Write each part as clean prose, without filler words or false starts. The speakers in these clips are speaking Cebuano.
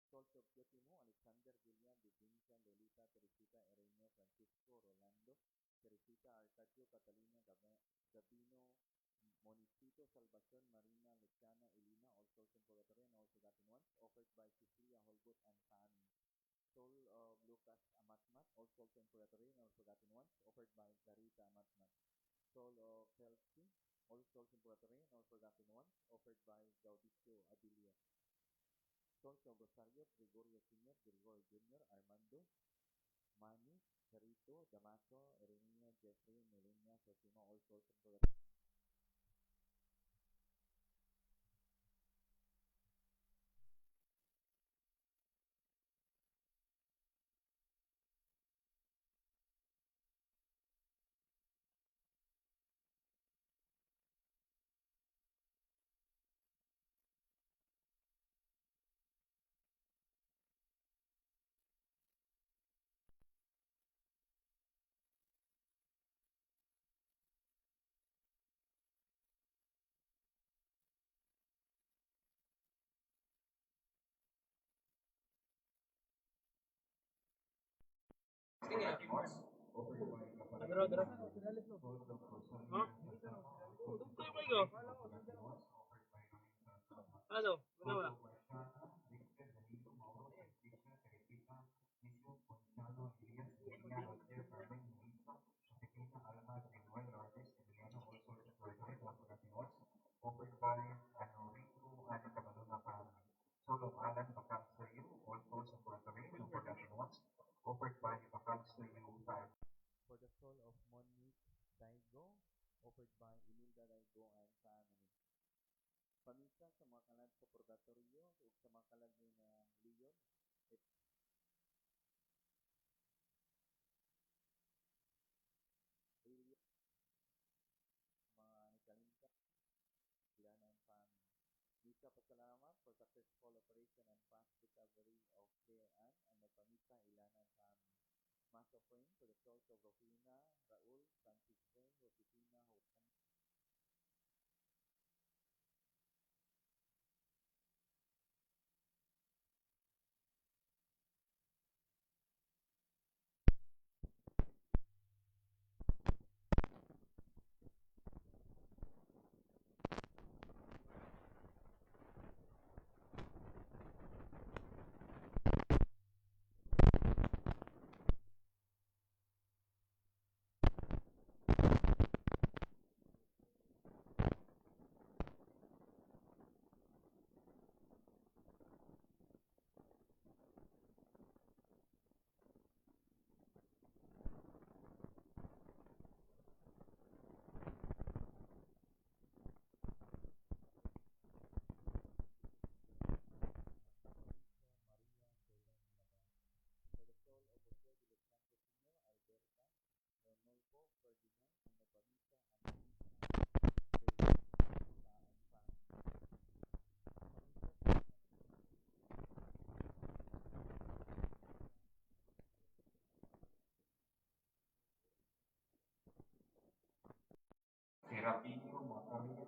Souls of Teotimo, Alexander, Delia, Vivencia, Lolita, Teresita, Ireneo, Francisco, Rolando, Teresita, Arcadio, Catalina, Gabino, Monicito, Salvacion, Marina, Luciana, Elena, all souls in purgatory and all forgotten ones, offered by Cecilia Holbut and family. Soul of Lucas Amatmat, all souls in purgatory and all forgotten ones, offered by Clarita Amatmat. Soul of Felsi, all souls in purgatory and all forgotten ones, offered by Gaudicio Abilio. Souls of Rosario, Gregorio Sr., Gregorio Jr., Armando, Manny, Charito, Damaso, Ireneo, Jeffrey, Melania, Sosima, all souls in purgatory. Dra, dra. Ha? Dugtong ba ikaw? Ano? Wala wala. Offered by Anorico and Cabaluna family. Soul of Alan Bacalsoyu, all souls in purgatory and forgotten ones, offered by Bacalsoyu family. For the soul of Monique Daigo, offered by Imelda Daigo and family. Pamisa sa mga kalag sa purgatorio ug sa mga kalag ni na Leon, Aprilia, mga nikalimtan, Ilana and family. Misa pasalamat for successful operation and fast recovery of Claire Ann and nagpamisa Ilana and family. Mass offering for the souls of Rufina, Raul, Francis Ray, Josefina, Juan, Maria Solen Labas. For the soul of Jose de los Santos Sr., Alberta, Ronolfo, Ferdinand, ang nagpamisa, Annalisa, Felipe, and family. Pamisa sa Serapio, Macaria,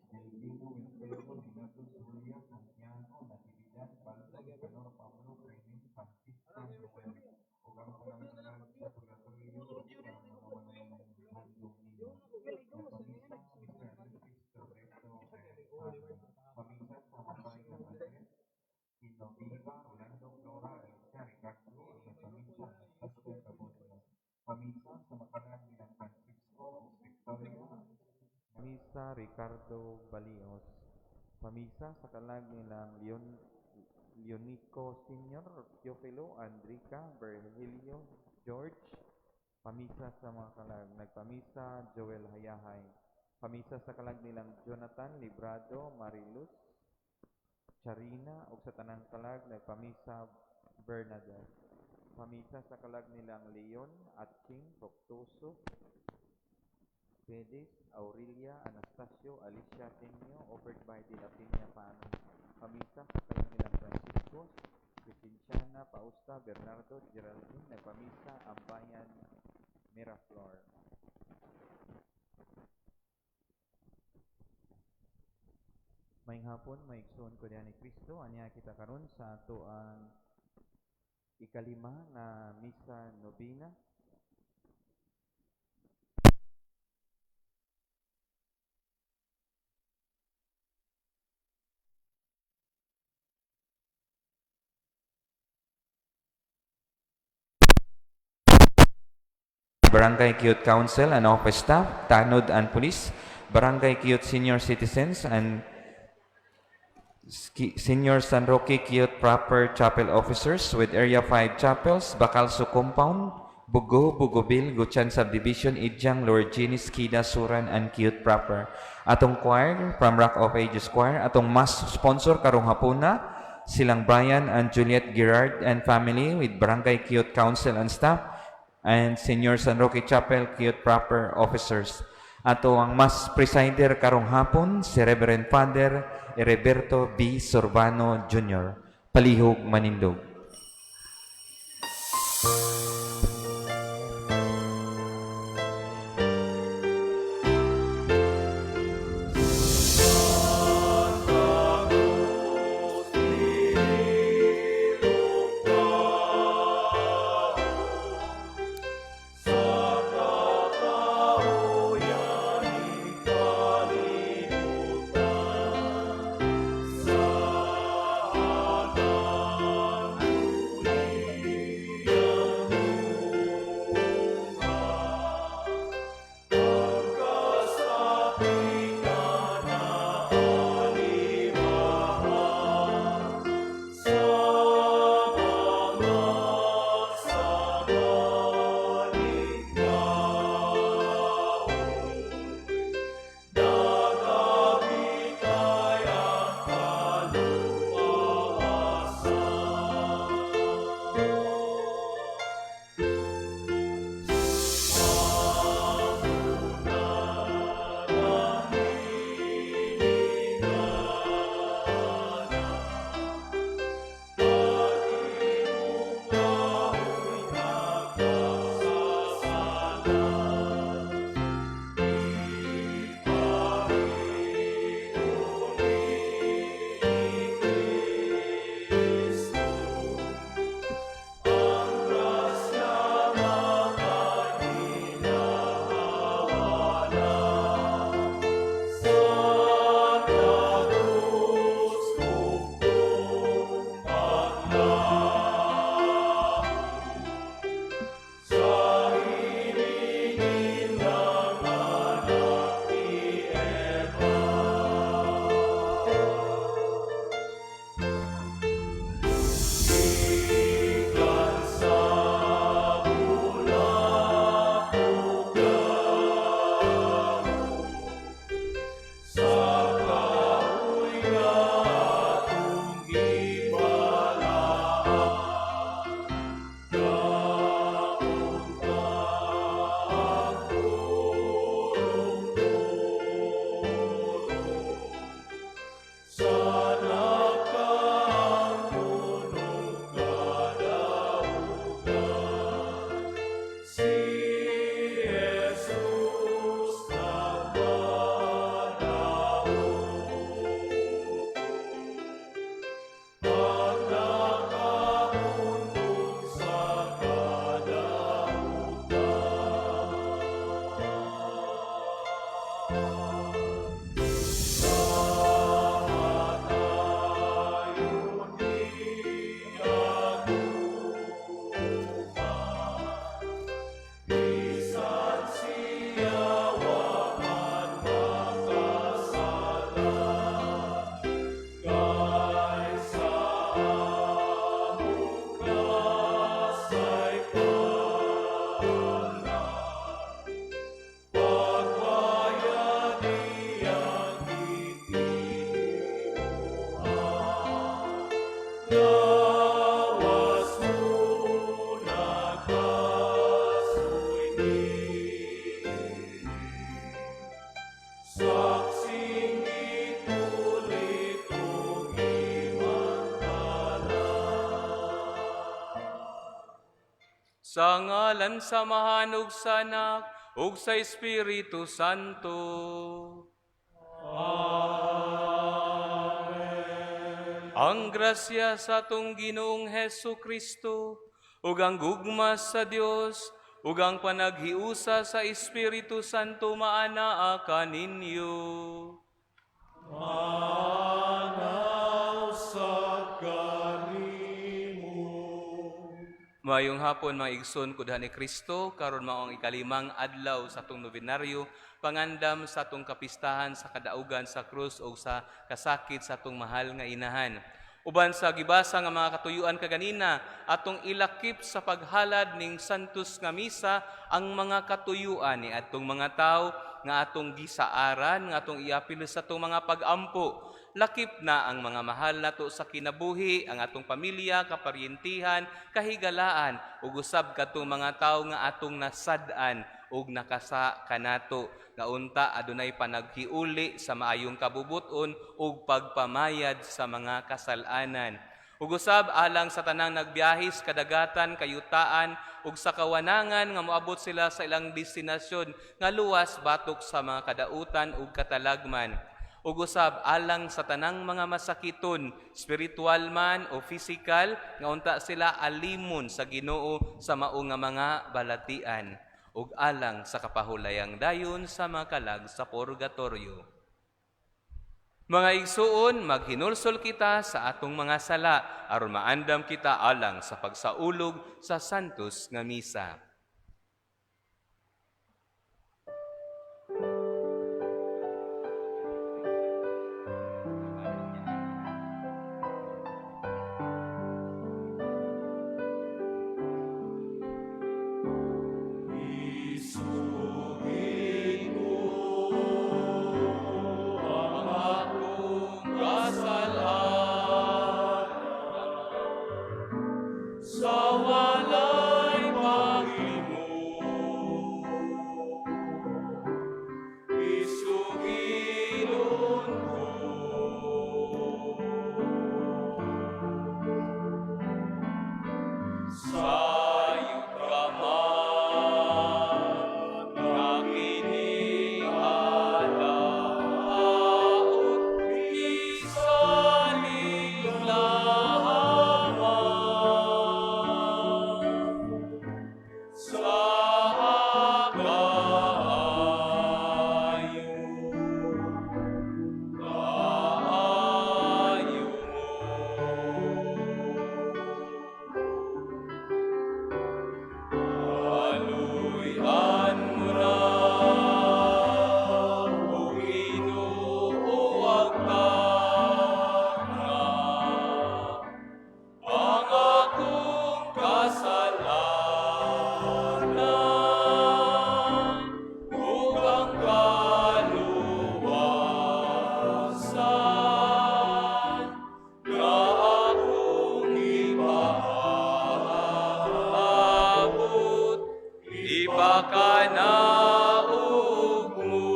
Delvino, Wilfredo, Milagros, Julia, Santiago, Natividad, Baldo, Nicanor, Pablo, Fermin, Francisca, Noel, ug ang tanang kalag sa purgatorio ug sa mga walay nahibandong nimo. Nagpamisa Mr. and Mrs. Robredo and family. Pamisa sa matay ng Andres, Genoveva, Rolando, Flora, Alicia, Ricardo, ang nagpamisa Anastasia Cabonio. Pamisa sa makalag nilang Francisco ug Victoria. Pamisa Ricardo Balios. Pamisa sa kalag nilang Leon, Leonico Sr., Teofilo, Andrica, Virgilio, George. Pamisa sa mga kalag. Nagpamisa Joel Hayahay. Pamisa sa kalag nilang Jonathan Librado, Mariluz, Charina, ug sa tanang kalag nagpamisa Bernadette. Pamisa sa kalag nilang Leon, Atching, Fructuoso, Pedis, Aurelia, Anastasio, Alicia Tenyo, offered by De La Peña family. Pamisa sa kalag nilang Francisco, Crescenciana, Pausta, Bernardo, Geraldine, nagpamisa Ambayan, Miraflor. Maayong hapon, mga igsoon ko diha ni Kristo, ania kita karon sa ato ang ikalima nga misa nobena. Barangay Quiot Council and Office Staff, Tanod and Police, Barangay Quiot Senior Citizens and Senior San Roque Quiot Proper Chapel Officers with Area 5 Chapels, Bacalso Compound, Bugo, Bugobil, Guchan Subdivision, Idjang, Lord Ginis, Kida, Suran, and Quiot Proper. Atong choir from Rock of Ages Choir, atong mass sponsor karong hapuna, silang Brian and Juliet Girard and family with Barangay Quiot Council and staff, and Senior San Roque Chapel Quiot Proper Officers. Ato ang mass presider karong hapon, si Reverend Father Heriberto B. Sorbano Jr. Palihog manindog. Sa ngalan sa Amahan ug sa Anak ug sa Espiritu Santo. Amen. Ang grasya sa atong Ginoong Hesu Kristo ug ang gugma sa Dios ug ang panaghiusa sa Espiritu Santo maanaa kaninyo. Maanaa sad kanimo. Mayong hapon, mga igsoon ko ni Kristo. Karon mao ang ikalimang adlaw sa atong nobenaryo, pangandam sa atong kapistahan sa kadaugan sa krus o sa kasakit sa atong mahal nga inahan. Uban sa gibasa nga mga katuyuan kaganina, atong ilakip sa paghalad ning Santos nga Misa ang mga katuyuan ni atong mga tawo nga atong gisaaran, nga atong iapil sa atong mga pagampo. Lakip na ang mga mahal nato sa kinabuhi, ang atong pamilya, kaparyentihan, kahigalaan, ug usab kadtong mga tawo nga atong nasad-an ug nakasa kanato, nga unta adunay panaghiuli sa maayong kabubuton ug pagpamayad sa mga kasalanan. Ug usab alang sa tanang nagbiyahe sa kadagatan, kayutaan ug sa kawanangan nga moabot sila sa ilang destinasyon nga luwas batok sa mga kadautan ug katalagman. Ug usab alang sa tanang mga masakiton, spiritual man o physical, nga unta sila alimon sa Ginoo sa mao nga mga balatian. Ug alang sa kapahulayang dayon sa mga kalag sa purgatorio. Mga igsuon, maghinulsol kita sa atong mga sala aron maandam kita alang sa pagsaulog sa Santos nga Misa. Isugid ko ang akong kasalanan sa walay paglimot. Isugidon ko Sayop ka man nga kini kadaot, isalig lamang sa kaayo, kaayo mo. Kaluy-an mo na, o Ginoo, ang tanan, ang akong kasalanan, ug ang kaluwasan nga akong gipaabot, ipakanaog mo.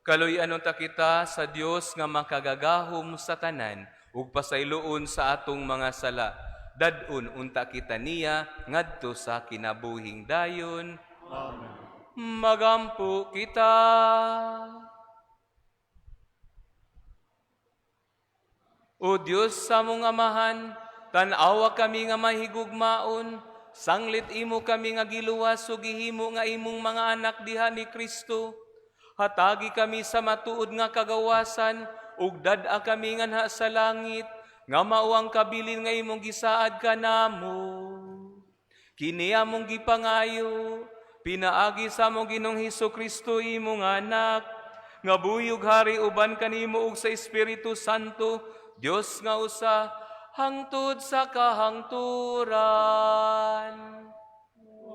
Kaluy-an unta kita sa Dios nga makagagahom sa tanan ug pasayloon sa atong mga sala. Dad-on unta kita niya ngadto sa kinabuhing dayon. Amen. Magampo kita. O Dios sa among Amahan, tan-awa kami nga mahigugmaon, sanglit imo kami nga giluwas ug gihimo nga imong mga anak diha ni Kristo. Hatagi kami sa matuod nga kagawasan ug dad-a kami nganha sa langit nga mao ang kabilin nga imong gisaad kanamo. Kini among gipangayo, pinaagi sa among Ginoong Hesus Kristo, imong anak, nga buhi ug hari uban kanimo ug sa Espiritu Santo, Dios nga usa, hangtod sa kahangturan.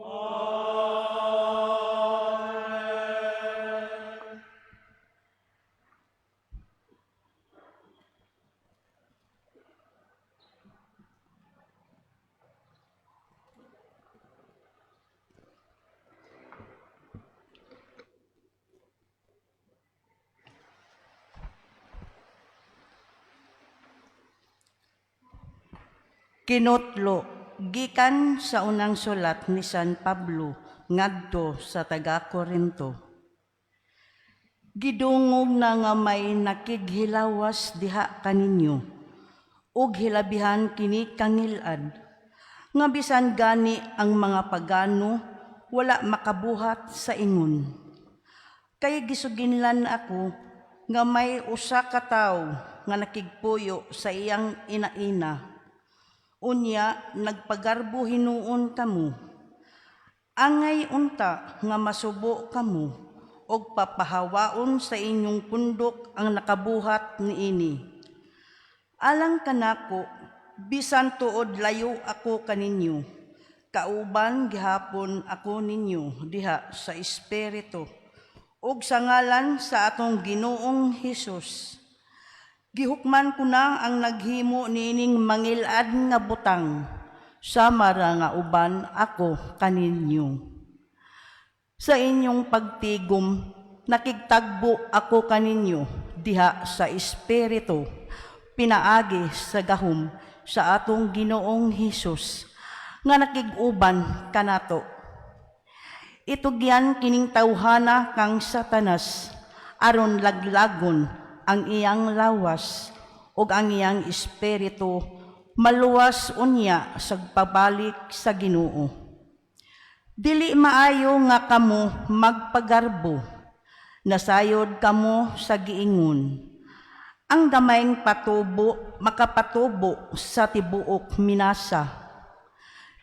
Amen. Kinotlo gikan sa unang sulat ni San Pablo ngadto sa taga Corinto. Gidungog na nga may nakighilawas diha kaninyo, ug hilabihan kini kangilad, nga bisan gani ang mga pagano wala makabuhat sa ingon. Kay gisuginlan ako nga may usa ka tawo nga nakigpuyo sa iyang inaina. Unya nagpagarbo hinuon kamo. Angay unta nga masubo kamo og papahawaon sa inyong pundok ang nakabuhat niini. Alang kanako, bisan tuod layo ako kaninyo, kauban gihapon ako ninyo diha sa espiritu ug sa ngalan sa atong Ginoong Hesus. Gihukman ko na ang naghimo niining mangilad nga butang, sama ra nga uban ako kaninyo. Sa inyong pagtigom, nakigtagbo ako kaninyo diha sa espiritu, pinaagi sa gahom sa atong Ginoong Hesus, nga nakig-uban kanato. Itugyan kining tawhana kang Satanas, aron laglagon ang iyang lawas ug ang iyang espiritu maluwas unya sa pabalik sa Ginoo. Dili maayo nga kamo magpagarbo, nasayod kamo sa giingon. Ang gamayng patubo makapatubo sa tibuok minasa.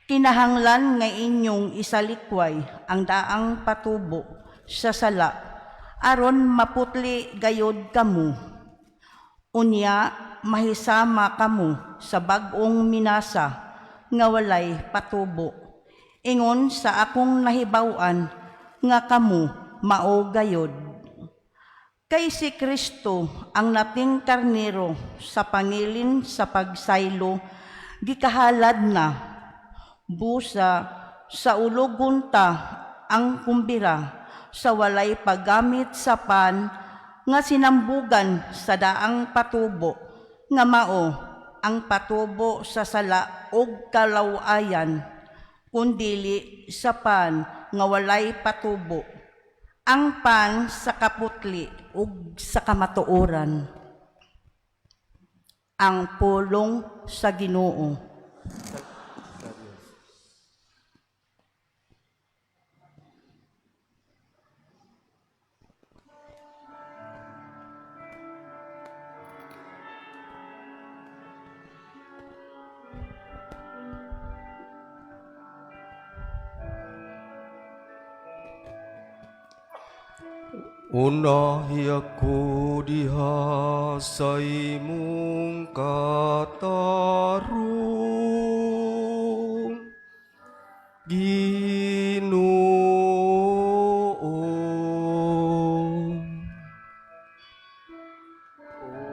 Kinahanglan nga inyong isalikway ang daang patubo sa sala, aron maputli gayod kamo. Unya mahisama kamo sa bag-ong minasa nga walay patubo. Ingon sa akong nahibaw-an nga kamo mao gayod. Kay si Kristo ang nating karnero sa pangilin sa pagsaylo, gikahalad na. Busa saulogon ta ang kumbira sa walay paggamit sa pan nga sinambugan sa daang patubo, nga mao ang patubo sa sala ug kalawayan, kundili sa pan nga walay patubo, ang pan sa kaputli ug sa kamatuoran. Ang pulong sa Ginoo. Sa Dios. Unahi ako diha sa imong katarong, Ginoo.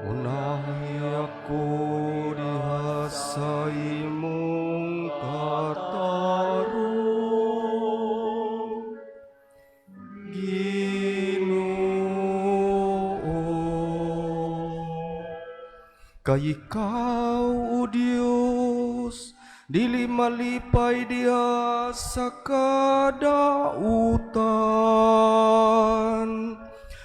Unahi ako diha sa imong katarong, Ginoo. Kay ikaw, O Dios, dili malipay diha sa kadautan.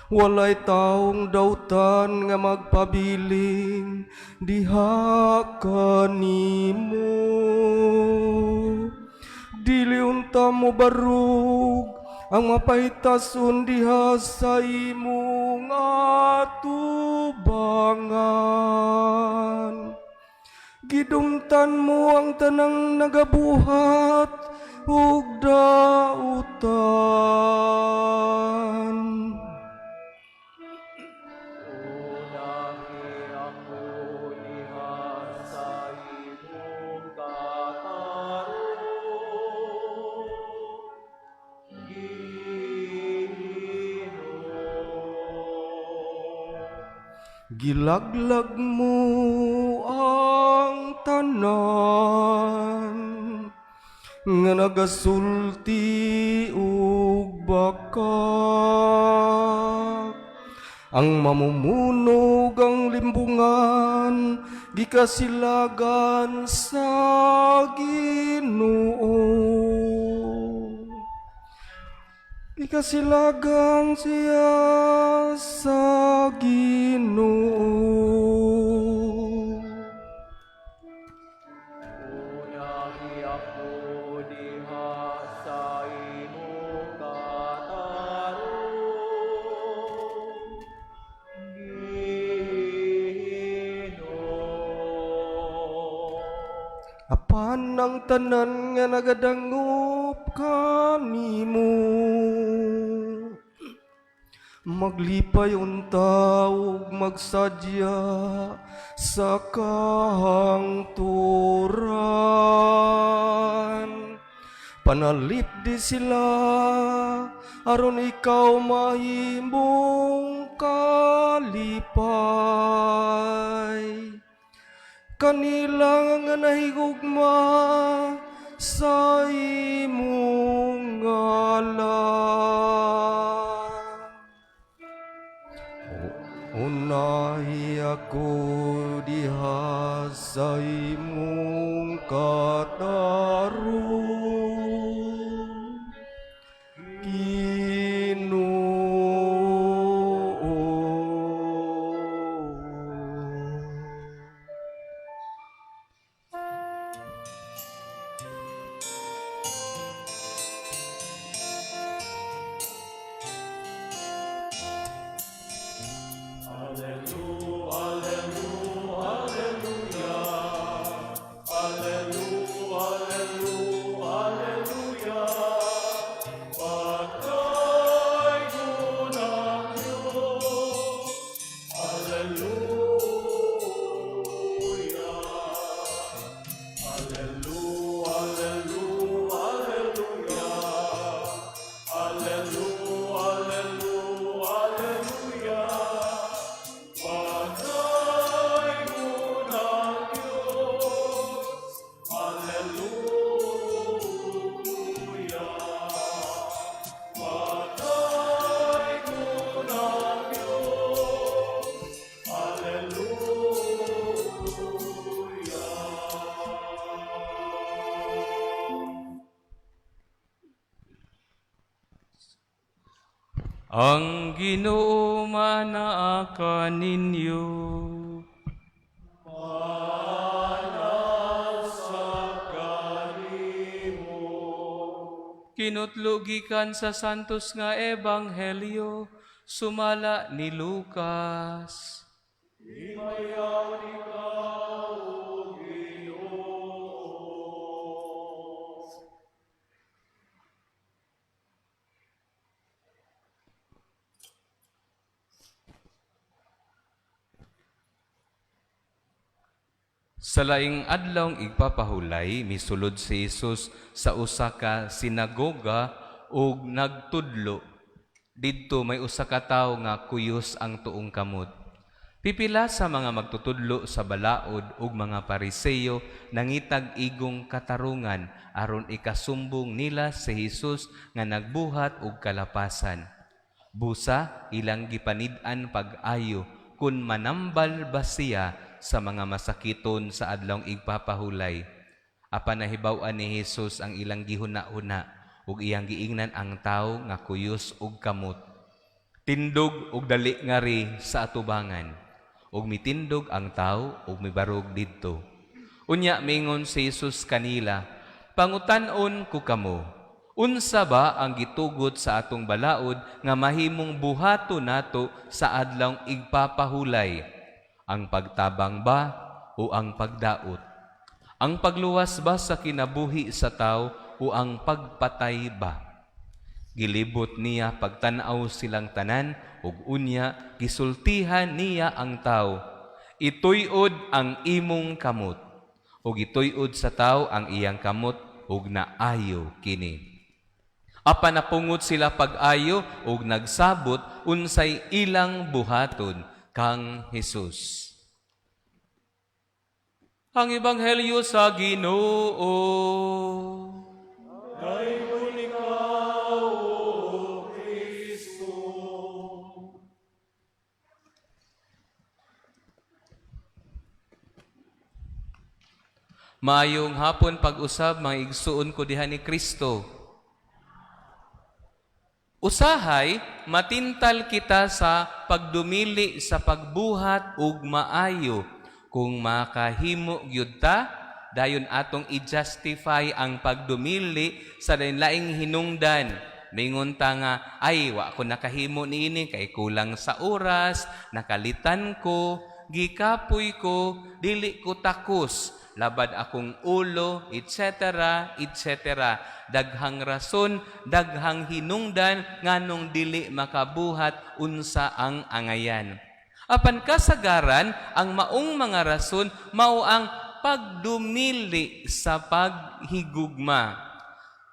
Walay taong dautan nga magpabilin diha kanimo. Dili unta mo barug ang mapahitason diha sa imong atubangan. Gidumtan mo ang tanang nagabuhat ug dautan. Unahi ako diha sa imong katarong, Ginoo. Gilaglag mo ang tanan nga nagasulti ug bakak. Ang mamumunog ang limbungan gikasilagan sa Ginoo. Gikasilagan siya sa Ginoo. Unahi ako diha sa imong katarong, Ginoo. Apan ang tanan nga nagadangop kanimo, maglipay unta ug magsadya sa kahangturan. Panalipdi sila aron ikaw mahimong kalipay. Kanila nga nahigugma sa imong ngalan. Unahi ako diha sa imong katarong, Ginoo. Ang Ginoo manaa kaninyo. Kinutlo gikan sa Santos nga Ebanghelyo sumala ni Lucas. Sa laing adlawng igpapahulay, misulod si Jesus sa usa ka sinagoga ug nagtudlo. Didto may usa ka tawo nga kuyos ang tuong kamot. Pipila sa mga magtutudlo sa balaod ug mga Pariseyo nangitag igong katarungan aron ikasumbong nila si Jesus nga nagbuhat og kalapasan. Busa ilang gipanid-an pag-ayo kun manambal ba siya sa mga masakiton sa adlawng igpapahulay. Apan nahibaw-an ni Jesus ang ilang gihuna-huna ug iyang giingnan ang tawo nga kuyos og kamot. Tindog og dali ngari sa atubangan, ug mitindog ang tawo ug mibarog didto. Unya mingon si Jesus kanila, "Pangutan-on ko kamo, unsa ba ang gitugot sa atong balaod nga mahimong buhaton nato sa adlawng igpapahulay? Ang pagtabang ba o ang pagdaot? Ang pagluwas ba sa kinabuhi sa tawo o ang pagpatay ba?" Gilibot niya pagtan-aw silang tanan ug unya gisultihan niya ang tawo, "Ituyod ang imong kamot." Ug gituyod sa tawo ang iyang kamot ug naayo kini. Apan napungot sila pag-ayo ug nagsabot unsay ilang buhaton kang Hesus. Ang Ebanghelyo sa Ginoo. Maayong hapon pag-usab mga igsuon ko diha ni Kristo. Usahay matintal kita sa pagdumili sa pagbuhat ug maayo. Kung makahimo gyud ta, dayon atong i-justify ang pagdumili sa laing hinungdan. Mingon ta nga, "Ay, wa ko nakahimo niini kay kulang sa oras, nakalitan ko, gikapoy ko, dili ko takos, labad akong ulo," etc., etc. Daghang rason, daghang hinungdan nganong dili makabuhat unsa ang angayan. Apan kasagaran, ang maong mga rason mao ang pagdumili sa paghigugma.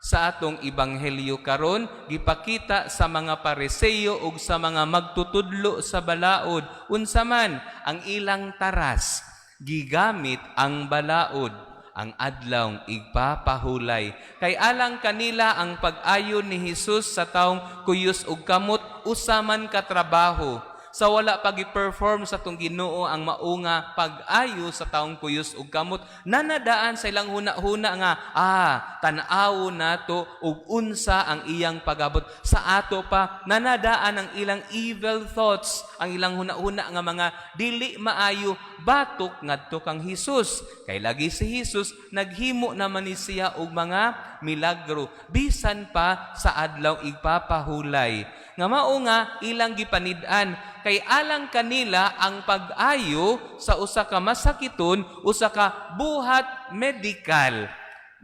Sa atong ebanghelyo karon, gipakita sa mga Pariseo ug sa mga magtutudlo sa balaod unsa man ang ilang taras. Gigamit ang balaod, ang adlaw igpapahulay. Kay alang kanila, ang pag-ayo ni Hesus sa taong kuyos ug kamot usa man ka trabaho. Sa wala pag-perform sa atong Ginoo ang maunga pag-ayo sa taong kuyos ug kamot, nanadaan sa ilang huna-huna nga, "Ah, tan-aw nato ug unsa ang iyang pagabot." Sa ato pa, nanadaan ang ilang evil thoughts, ang ilang huna-huna nga mga dili maayo batok ngadto kang Hesus. Kay lagi si Hesus naghimo naman ni siya og mga milagro bisan pa sa adlaw igpapahulay. Nga mao nga ilang gipanid-an, kay alang kanila ang pag-ayo sa usa ka masakiton usa ka buhat medikal,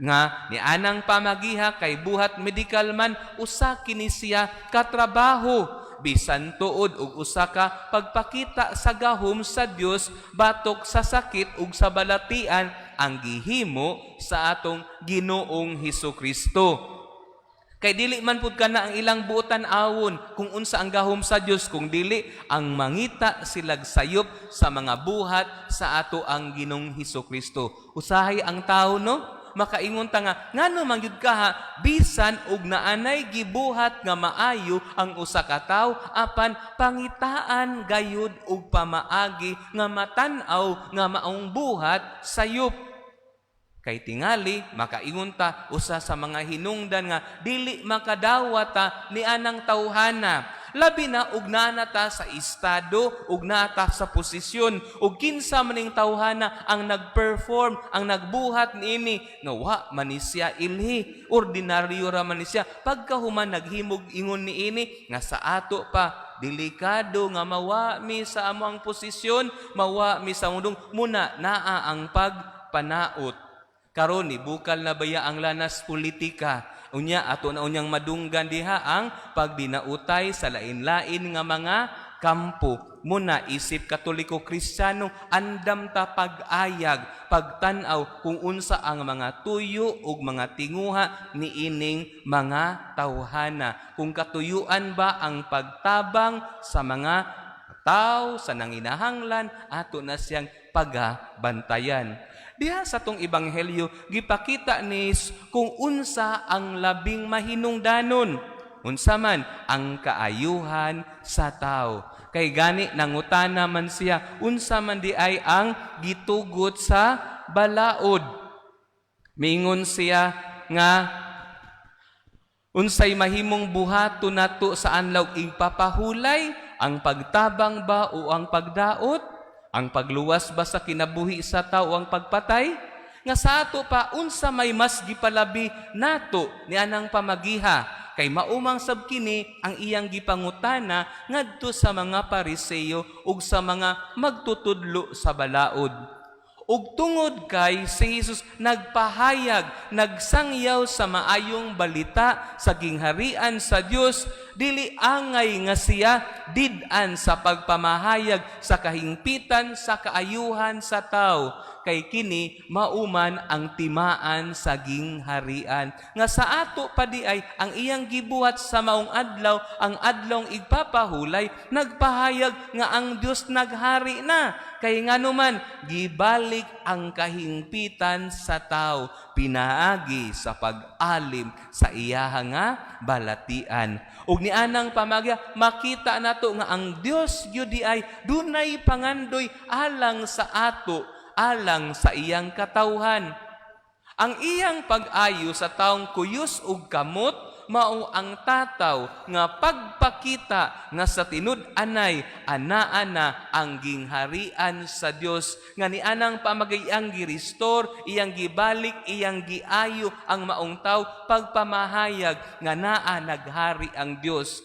nga ni anang pamagiha, kay buhat medikal man, usa kini siya katrabaho, bisan tuod og usa ka pagpakita sa gahom sa Dios batok sa sakit ug sa balatian ang gihimo sa atong Ginoong Hesus Kristo. Kay dili man pud kana ang ilang buotan awon kung unsa ang gahom sa Dios, kung dili ang mangita silag sayop sa mga buhat sa ato ang Ginoong Hesus Kristo. Usahay ang tao, no, makaingon ta nga, ngano man gyud kaha, bisan og naanay gibuhat nga maayo ang usa ka tawo, apan pangitaan gayud og pamaagi nga matan-aw nga maong buhat sayop. Kay tingali makaingon ta, usa sa mga hinungdan nga dili makadawat ta ni anang tawhana, labi na og naa ta sa estado ug naa ta sa posisyon, ug kinsa maning tawhana ang nag-perform, ang nagbuhat niini, nga wa man ni siya ilhi, ordinaryo ra man ni siya, pagkahuman naghimog ingon niini, nga sa ato pa delikado nga mawa mi sa among posisyon, mawa mi sa mundong muna naa ang pagpanaot. Karon ni bukal na baya ang lanas politika. Unya ato na unyang madunggan diha ang pagdinautay sa lain-lain nga mga kampo. Muna isip Katoliko Kristiyano, andam ta pag-ayag, pagtan-aw kung unsa ang mga tuyo ug mga tinguha niining mga tawhana. Kung katuyuan ba ang pagtabang sa mga tao sa nanginahanglan, ato na siyang pagabantayan. Diha sa tong ebanghelyo, gipakita ni kung unsa ang labing mahinungdanon. Unsa man ang kaayuhan sa tao. Kay gani nangutana man siya, unsa man di ay ang gitugot sa balaod. Miingon siya nga, "Unsay mahimong buhaton nato sa adlaw igpapahulay, ang pagtabang ba o ang pagdaot? Ang pagluwas ba sa kinabuhi sa tao o ang pagpatay?" Nga sa ato pa, unsa may mas gipalabi nato ni anang pamagiha? Kay maumang sab kini ang iyang gipangutana ngadto sa mga Pariseo ug sa mga magtutudlo sa balaod. Ug tungod kay si Jesus nagpahayag, nagsangyaw sa maayong balita sa gingharian sa Dios, dili angay nga siya did-an sa pagpamahayag sa kahingpitan sa kaayuhan sa tao, kay kini mauman ang timaan sa gingharian. Nga sa ato pa di ay ang iyang gibuhat sa maong adlaw, ang adlong igpapahulay, nagpahayag nga ang Dios naghari na. Kay nganuman gibalik ang kahingpitan sa tao pinaagi sa pag-alim sa iyaha nga balatian. Ug nianang pamagya, makita nato nga ang Dios gyud di ay dunay pangandoy alang sa ato, alang sa iyang katawhan. Ang iyang pag-ayo sa taong kuyos ug kamot Mao ang tataw nga pagpakita nga sa tinud-anay anaa na ang gingharian sa Dios, nga nianang pamagay iyang gi-restore, iyang gibalik, iyang giayo ang maong tawo, pagpamahayag nga naa naghari ang Dios.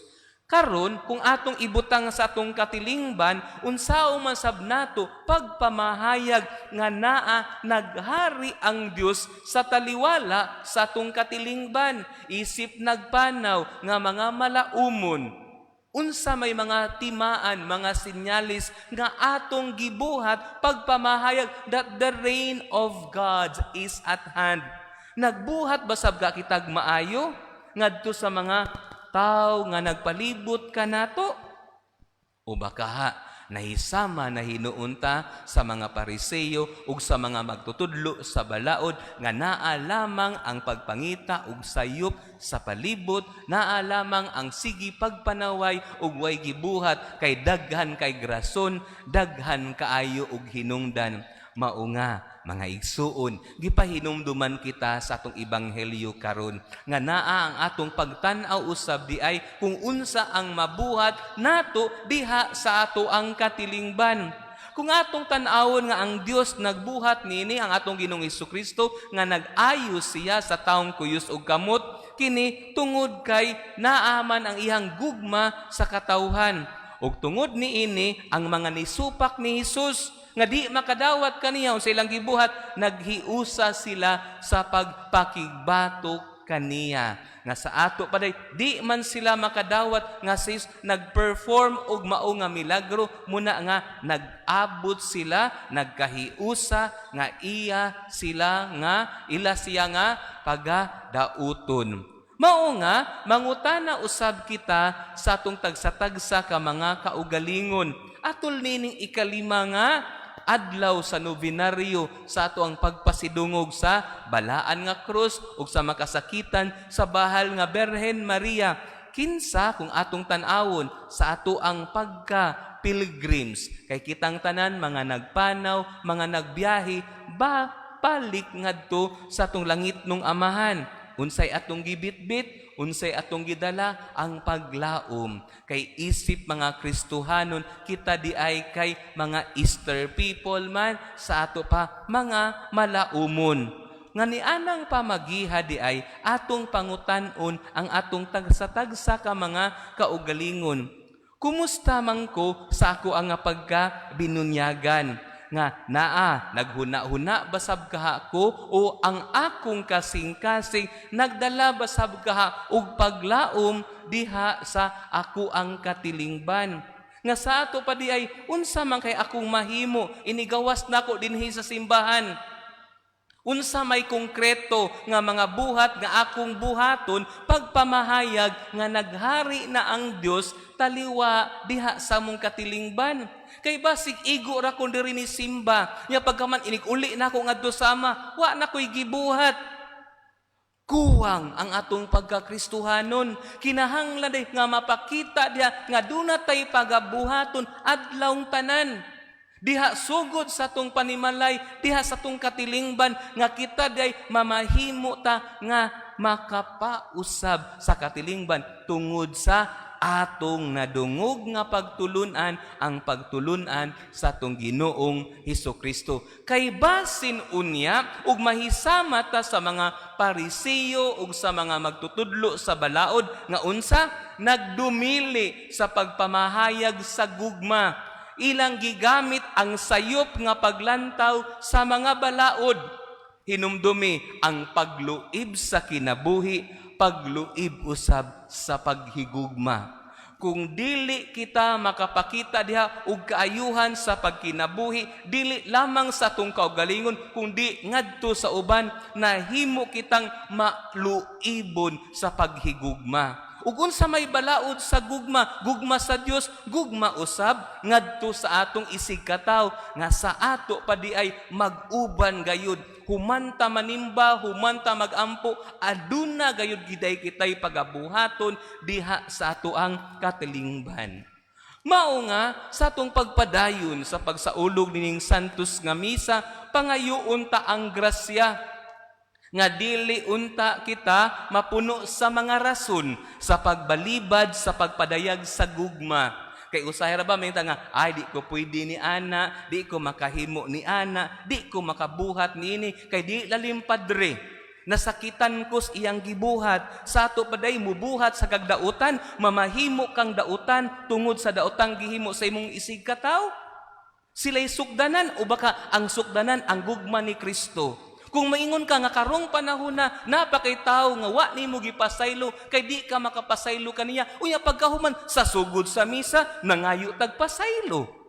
Karon, kung atong ibutang sa atong katilingban, unsao man sab nato pagpamahayag nga naa naghari ang Dios sa taliwala sa atong katilingban, isip nagpanaw nga mga malaumon? Unsa may mga timaan, mga sinyalis nga atong gibuhat pagpamahayag that the reign of God is at hand? Nagbuhat ba sab ka kitag maayo ngadto sa mga tao nga nagpalibot kanato? O baka ha, nahisama na hinuon ta sa mga Pariseyo ug sa mga magtutudlo sa balaod nga naa lamang ang pagpangita og sayop sa palibot, naa lamang ang sige pagpanaway ug way gibuhat kay daghan kay grason, daghan kaayo og hinungdan? Mao nga, mga igsuon, gipahinumduman kita sa atong ebanghelyo karon nga naa ang atong pagtan-aw usab di ay kung unsa ang mabuhat nato diha sa ato ang katilingban. Kung atong tan-awon nga ang Dios nagbuhat niini, ang atong Ginoong Kristo, nga nag-ayo siya sa taong kuyos og kamot, kini tungod kay naaman ang iyang gugma sa katawhan. Ug tungod niini, ang mga nisupak ni Hesus nga di makadawat kaniya, sa ilang gibuhat, naghiusa sila sa pagpakigbato kaniya. Nga sa ato paday di man sila makadawat nga si Jesus nagperform og mao nga milagro, muna nga nag-abot sila, nagkahiusa nga iya sila nga ila siya nga pagadauton. Mao nga mangutana usab kita sa atong tagsa-tagsa ka mga kaugalingon atol nining ikalima nga adlaw sa nobenaryo sa ato ang pagpasidungog sa balaan nga krus ug sa makasakitan sa bahal nga Berhen Maria. Kinsa, kung atong tan-awon sa ato ang pagka pilgrims, kay kitang tanan mga nagpanaw, mga nagbiyahe ba balik ngadto sa atong langit nung Amahan, unsay atong gibitbit, unsay atong gidala? Ang paglaom. Kay isip mga Kristohanon, kita di ay kay mga Easter people man, sa ato pa mga malaumon. Nga nianang pamagiha di ay atong pangutan-on ang atong tagsa-tagsa ka mga kaugalingon. Kumusta man ko sa ako ang nga pagka binunyagan? Nga naa naghuna-huna basab kaha ko o ang akong kasing-kasing nagdala basab kaha og paglaom diha sa ako ang katilingban? Nga sa ato pa di ay, unsa man kay akong mahimo inigawas nako dinhi sa simbahan? Unsa may konkreto nga mga buhat nga akong buhaton pagpamahayag nga naghari na ang Dios taliwa diha sa mong katilingban? Kay basig igo ra kon diri ni simba, nya pagkaman inig-uli nako ngadto sama, wa na ko'y gibuhat. Kuwang ang atong pagkakristuhanon. Kinahanglan day nga mapakita diha nga duna tay pagabuhaton adlawng tanan. Diha sugod sa atong panimalay, diha sa atong katilingban, nga kita day mamahimo ta nga makapausab sa katilingban tungod sa atong nadungog nga pagtulunan, ang pagtulunan sa atong Ginoong Hesus Kristo. Kay basin unya ug mahisama ta sa mga Parisiyo ug sa mga magtutudlo sa balaod nga unsa nagdumili sa pagpamahayag sa gugma. Ilang gigamit ang sayop nga paglantaw sa mga balaod. Hinumdumi ang pagluib sa kinabuhi, pagluib usab sa paghigugma. Kung dili kita makapakita diha og kaayuhan sa pagkinabuhi, dili lamang sa atong kaugalingon, kundi ngadto sa uban, nahimo kitang maluibon sa paghigugma. Ug unsa may balaod sa gugma? Gugma sa Dios, gugma usab ngadto sa atong isig katawo, nga sa ato pa di ay mag-uban gayud. Humanta manimba, humanta magampo, aduna gayud giday kitay pagabuhaton diha sa ato ang katilingban. Mao nga sa atong pagpadayon sa pagsaulog nining Santos nga Misa, pangayoon ta ang grasya. Nga dili unta kita mapuno sa mga rason sa pagbalibad sa pagpadayag sa gugma. Kay usahay ra ba may nga, ay, di ko pwede ni ana, di ko makahimo ni ana, di ko makabuhat niini kay di lalim padre. Nasakitan ko sa iyang gibuhat. Sa ato paday mubuhat sa kagdautan, mamahimo kang dautan tungod sa daotang gihimo sa imong isig kataw. Sila'y sukdanan o baka ang sukdanan ang gugma ni Kristo. Kung maingon ka nga karong panahon na napakay tawo nga wa nimo gipasaylo kay di ka makapasaylo kaniya, unya pagkahuman sa sugod sa misa nangayo tag pasaylo.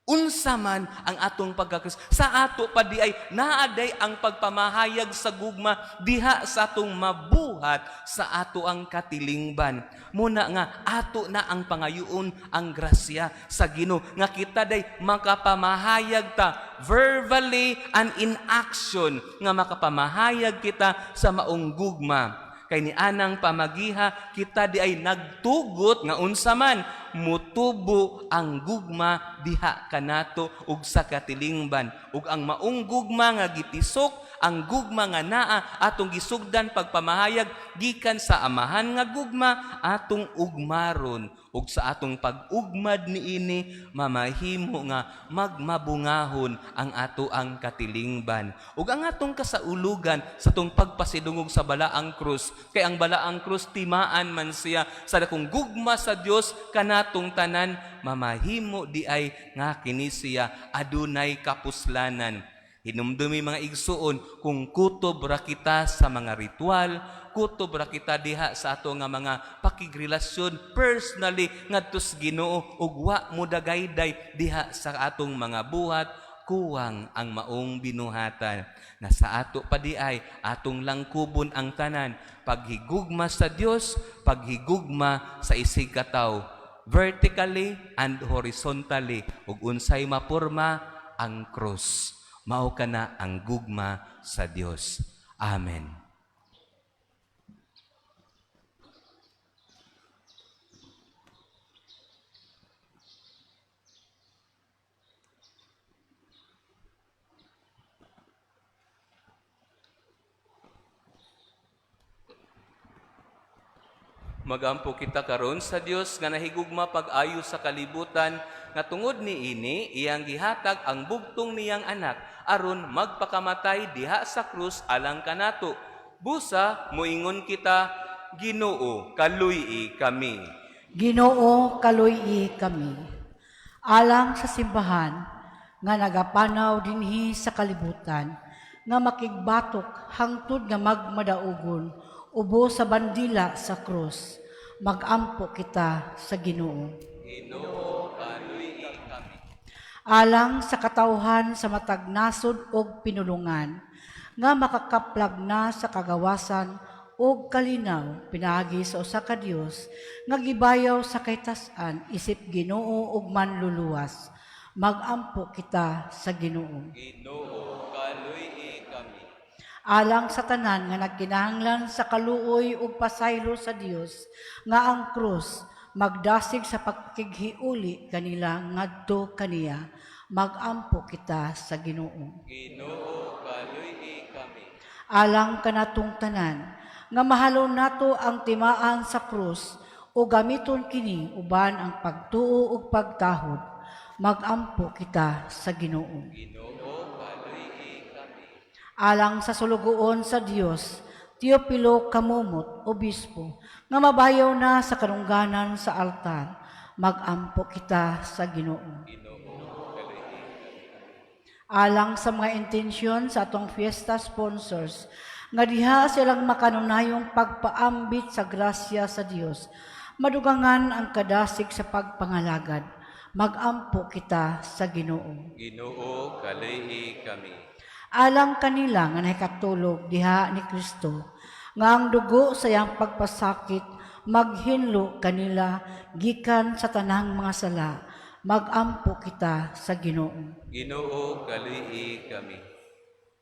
Unsa man ang atong pagkakris sa ato pa di ay naaday ang pagpamahayag sa gugma diha sa atong mabuhat sa ato ang katilingban. Muna nga ato na ang pangayuon ang grasya sa Ginoo nga kita day makapamahayag ta verbally and in action nga makapamahayag kita sa maong gugma. Kay ni anang pamagiha kita di ay nagtugot nga unsa man mutubo ang gugma diha kanato ug sa katilingban, ug ang maong gugma nga gitisok, ang gugma nga naa atong gisugdan pagpamahayag gikan sa Amahan nga gugma atong ugmaron, ug sa atong pag-ugmad niini mamahimo nga magmabungahon ang ato ang katilingban ug ang atong kasaulugan sa atong pagpasidungog sa balaang krus. Kay ang balaang krus timaan man siya sa dakong gugma sa Dios kanatong tanan, mamahimo di ay nga kini siya adunay kapuslanan. Hinumdumi mga igsuon, kung kutob ra kita sa mga ritual, kutob ra kita diha sa ato nga mga pakigrelasyon personally ngadto sa Ginoo ug wa mo dagayday diha sa atong mga buhat, kuwang ang maong binuhatan. Na sa ato pa di ay atong langkubon ang tanan, paghigugma sa Dios, paghigugma sa isig katawo, vertically and horizontally, ug unsay mapurma ang krus. Mao kana ang gugma sa Dios. Amen. Magampo kita karon sa Dios nga nahigugma pag-ayo sa kalibutan, nga tungod niini iyang gihatag ang bugtong niyang anak aron magpakamatay diha sa krus alang kanato. Busa moingon kita, Ginoo, kaluy-i kami. Ginoo, kaluy-i kami. Alang sa simbahan nga nagapanaw dinhi sa kalibutan, nga makigbatok hangtod nga magmadaugon ubo sa bandila sa krus, magampo kita sa Ginoo. Ginoo, kaluy-i kami. Alang sa katawhan sa matag nasod og pinulungan, nga makakaplag na sa kagawasan og kalinaw pinaagi sa usa ka Dios nga gibayaw sa kaytas-an isip Ginoo ug manluluwas, magampo kita sa Ginoo. Ginoo, kaluy-i kami. Alang sa tanan nga nagkinahanglan sa kaluoy ug pasaylo sa Dios, nga ang krus magdasig sa pagkighiuli kanila ngadto kaniya, magampo kita sa Ginoo. Ginoo, kaluy-i kami. Alang kanatong tanan nga mahalon nato ang timaan sa krus o gamiton kini uban ang pagtuo ug pagtahod, magampo kita sa Ginoo. Ginoo, kaluy-i kami. Alang sa sulugoon sa Dios, Teopilo Camomot, Obispo, nga mabayaw na sa kanungganan sa altar, magampo kita sa Ginoo. Ginoo, kaluy-i kami. Alang sa mga intensyon sa atong fiesta sponsors, nga diha silang makanunayong pagpaambit sa grasya sa Dios, madugangan ang kadasig sa pagpangalagad, magampo kita sa Ginoo. Ginoo, kaluy-i kami. Alang kanila nga nahikatulog diha ni Kristo, nga ang dugo sa iyang pagpasakit maghinlo kanila gikan sa tanang mga sala, magampo kita sa Ginoo. Ginoo, kaluy-i kami.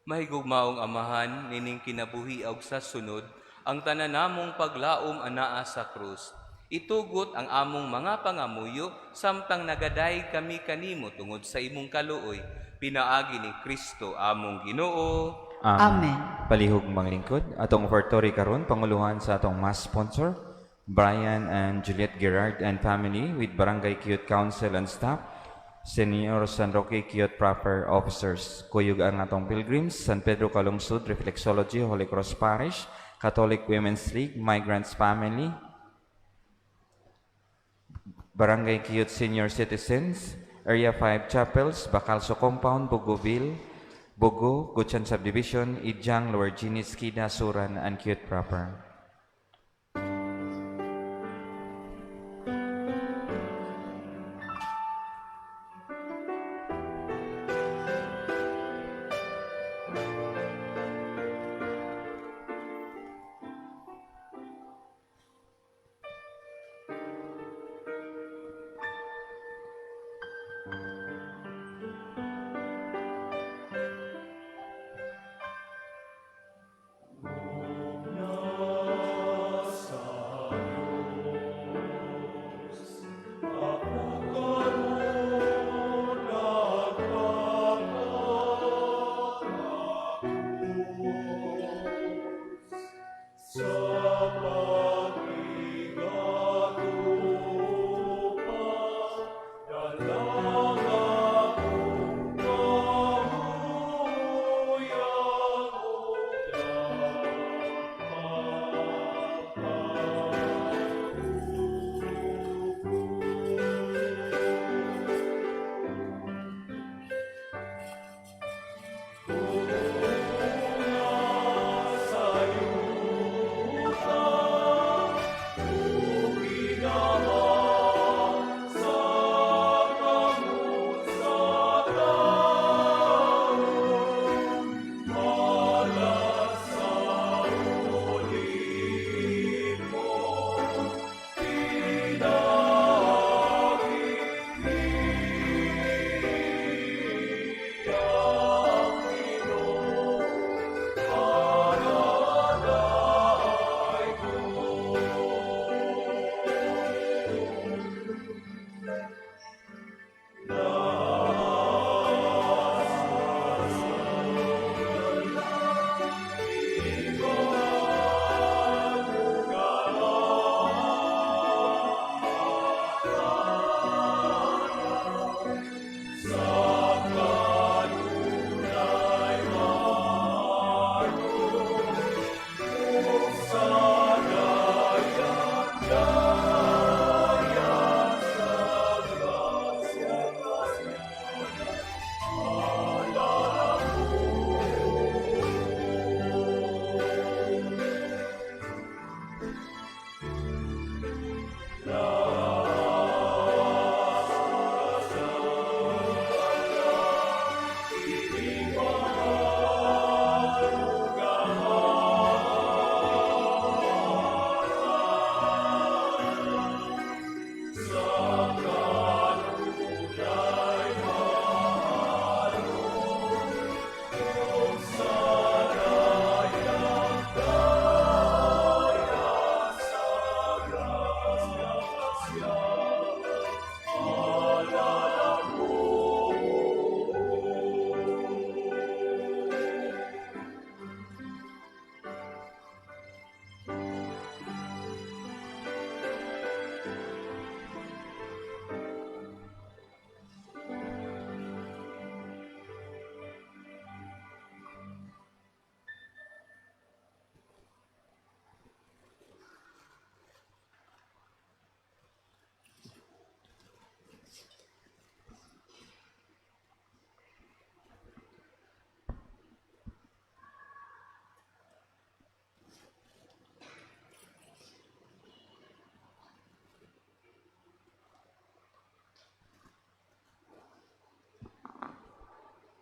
Mahigugmaong Amahan, nining kinabuhi og sa sunod, ang tanan namong paglaom anaa sa krus. Itugot ang among mga pangamuyo samtang nagaday kami kanimo tungod sa imong kaluoy. Pinaagi ni Kristo among Ginoo. Amen. Palihog manglingkod, atong offertory karon panguluhan sa atong mass sponsor, Brian and Juliet Gerard and family with Barangay Quiot Council and staff, Senior San Roque Quiot Proper Officers, kuyog ang atong pilgrims, San Pedro Calungsod, Reflexology, Holy Cross Parish, Catholic Women's League, Migrants Family, Barangay Quiot Senior Citizens, Area 5 Chapels, Bacalso Compound, Bugoville, Bugo, Gutsan Subdivision, Idjang, Lower Ginis, Kida, Suran, and Quiot Proper.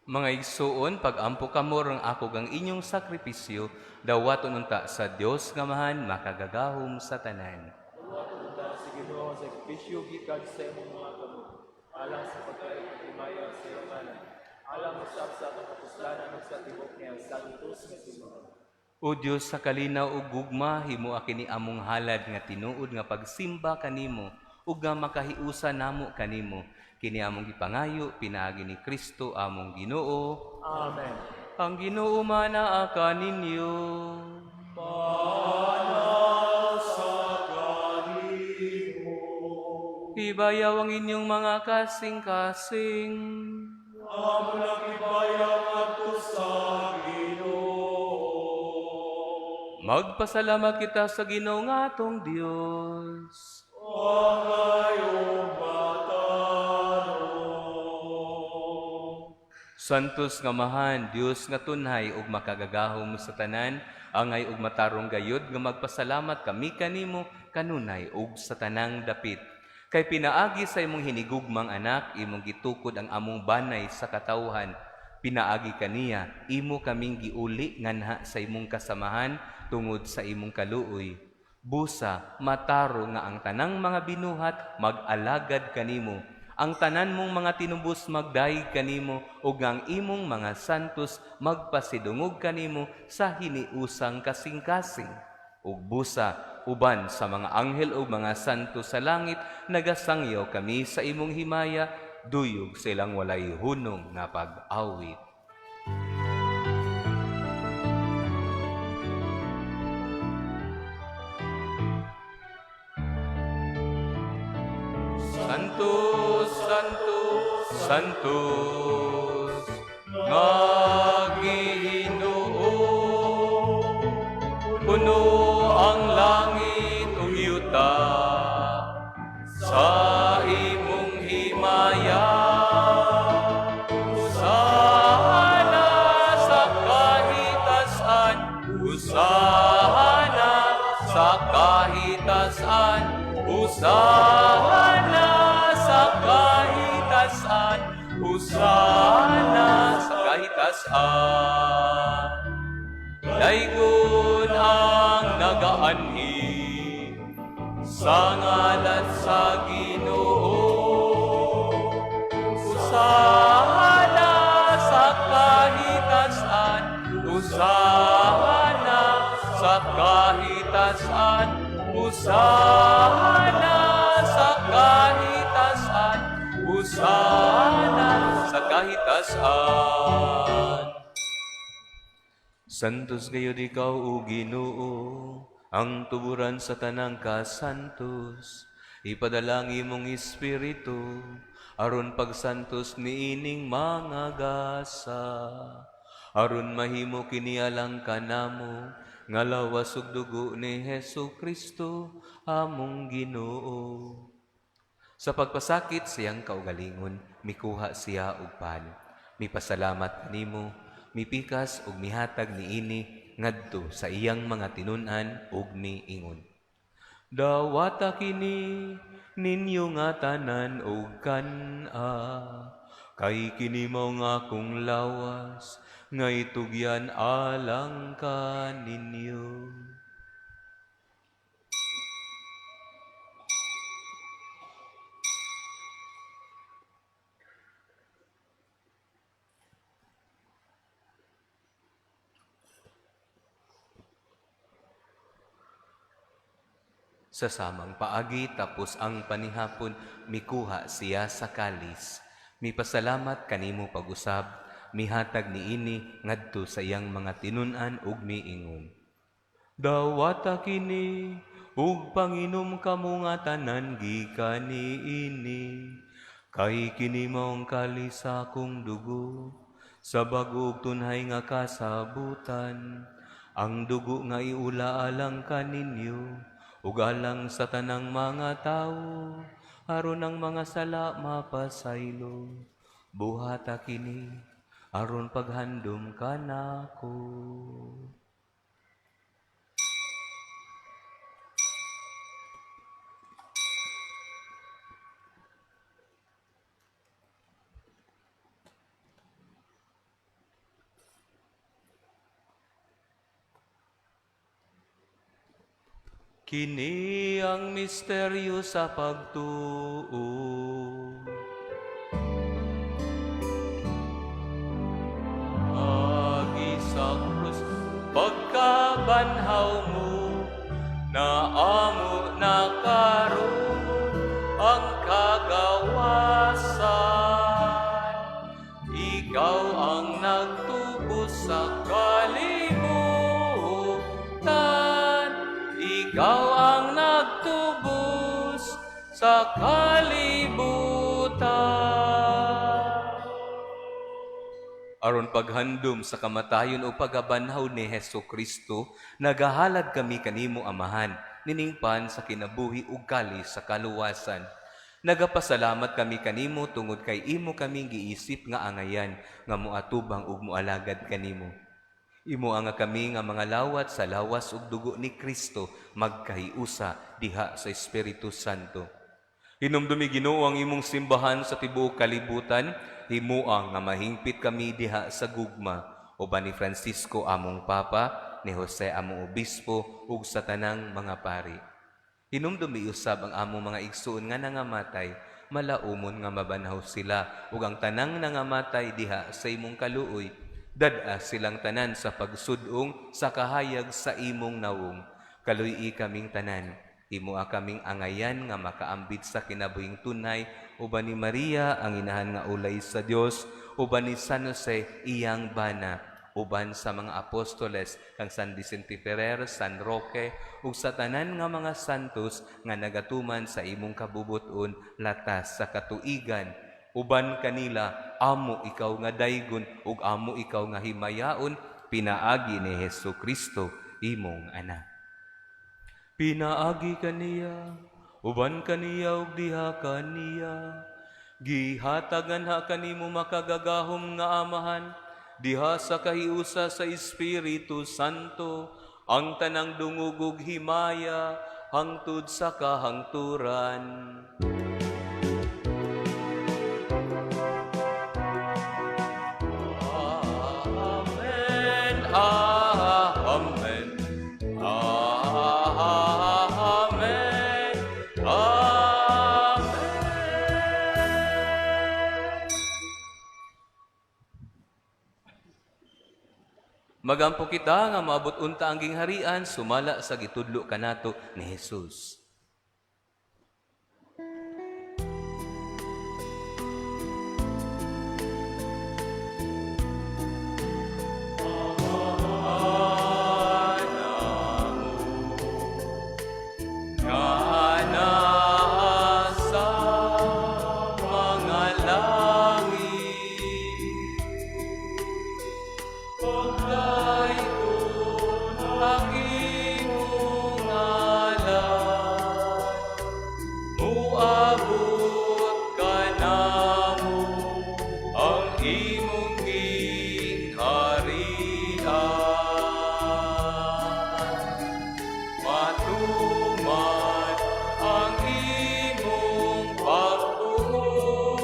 Mga igsuon, pag-ampo kamo rang ako gang inyong sakripisyo, dawaton unta sa Dios nga Amahan makagagahom sa tanan. Dawaton unta sa Ginoo ang sakripisyo gikan sa imong mga kamot, alang sa pagkain ug himaya sa iyang ngalan, alang usab sa atong kapuslanan ug sa tibuok niyang santos nga simbahan. O Dios sa kalinaw ug gugma, himoa kini among halad nga tinuod nga pagsimba kanimo ug nga makahiusa namo kanimo. Kini among gipangayo pinaagi ni Kristo among Ginoo. Amen. Ang Ginoo manaa kaninyo. Ibayaw ang inyong mga kasing-kasing. Amo nang ibayaw ngadto sa Ginoo. Magpasalamat kita sa Ginoo nga atong Dios. Angay ug matarong. Santos nga Amahan, Dios nga tunhay ug makagagahom sa tanan, angay ug matarong gayod nga magpasalamat kami kanimo kanunay ug sa tanang dapit. Kay pinaagi sa imong hinigugmang anak, imong gitukod ang among banay sa katawhan. Pinaagi kaniya, imo kaming giuli nganha sa imong kasamahan tungod sa imong kaluoy. Busa, matarong nga ang tanang mga binuhat mag-alagad kanimo. Ang tanan mong mga tinubos magdayeg kanimo ug ang imong mga santos magpasidungog kanimo sa hiniusang kasing-kasing. Ug busa, uban sa mga anghel ug mga santo sa langit, nagasangyaw kami sa imong himaya, duyog silang walay hunong nga pag-awit. Santo, Santo, Santos, nga Ginoo, puno ang langit ug yuta sa imong himaya. Hosana sa kahitasan, Hosana sa kahitasan, Hosana sa kahitasan, Hosana sa kahitasan. Daygon ang nagaanhi sa ngalan sa Ginoo. Hosana sa kahitasan, Hosana sa kahitasan, Hosana sa kahitasan, Hosana sa kahitasan. Santos gayud ikaw, o Ginoo, ang tuburan sa tanang kasantos. Ipadala ang imong Espiritu, aron pagsantos niining mga gasa. Aron mahimo kini alang kanamo, nga lawas ug dugo ni Hesu Kristo, among Ginoo. Sa pagpasakit siyang kaugalingon, mikuha siya og pan. Mipasalamat kanimo, mipikas ug mihatag niini ngadto sa iyang mga tinun-an ug miingon: Dawata kini ninyo nga tanan ug kan-a, kay kini mao nga akong lawas nga itugyan alang kaninyo. Sa samang paagi, tapos ang panihapon, mikuha siya sa kalis. Mipasalamat kanimo pag-usab, mihatag niini ngadto sa iyang mga tinun-an ug miingon: Dawata kini ug panginom kamo nga tanan gikan niini, kay kini mao ang kalis sa akong dugo, sa bag-o ug tunhay nga kasabutan, ang dugo nga iula alang kaninyo ug alang sa tanang mga tawo, aron ang mga sala mapasaylo. Buhata kini aron paghandom kanako. Kini ang misteryo sa pagtuo. Agi sa krus, pagkabanhaw mo, naamo na karon ang kagawasan. Ikaw ang nagtubos sa Aron paghandom sa kamatayon o pagabanhaw ni Heso Kristo, nagahalad kami kanimo, Amahan, nining pan sa kinabuhi ug kalis sa kaluwasan. Nagapasalamat kami kanimo tungod kay imo kaming giisip nga angayan nga moatubang ug moalagad kanimo. Imo nga kami nga mga lawat sa lawas ug dugo ni Kristo magkahiusa diha sa Espiritu Santo. Hinumdumi, Ginoo, ang imong simbahan sa tibuok kalibutan, himua nga mahingpit kami diha sa gugma uban ni Francisco among Papa, ni Jose among Obispo ug sa tanang mga pari. Hinumdumi usab ang among mga igsuon nga nangamatay, malaumon nga mabanhaw sila ug ang tanang nangamatay diha sa imong kaluoy. Dad-a silang tanan sa pagsud-ong sa kahayag sa imong nawong. Kaluy-i kaming tanan. Himoa kaming angayan nga makaambit sa kinabuhing tunay uban ni Maria ang inahan nga ulay sa Dios, uban ni San Jose iyang bana, uban sa mga apostoles kang San Vicente Ferrer, San Roque ug sa tanan nga mga santos nga nagatuman sa imong kabubut-on latas sa katuigan. Uban kanila amo ikaw nga daygon ug amo ikaw nga himayaon pinaagi ni Hesus Kristo imong anak. Pinaagi kaniya, uban kaniya ug diha kaniya, gihatagan ha kanimo makagagahom nga Amahan, diha sa kahiusa sa Espiritu Santo, ang tanang dungog ug himaya hangtod sa kahangturan. Amen. Amen. Amen. Amen. Magampo kita nga maabot unta ang gingharian sumala sa gitudlo kanato ni Jesus. Nga naa sa mga langit, pagdaygon ang imong ngalan, muabot kanamo ang imong gingharian. Matuman ang imong pagbuot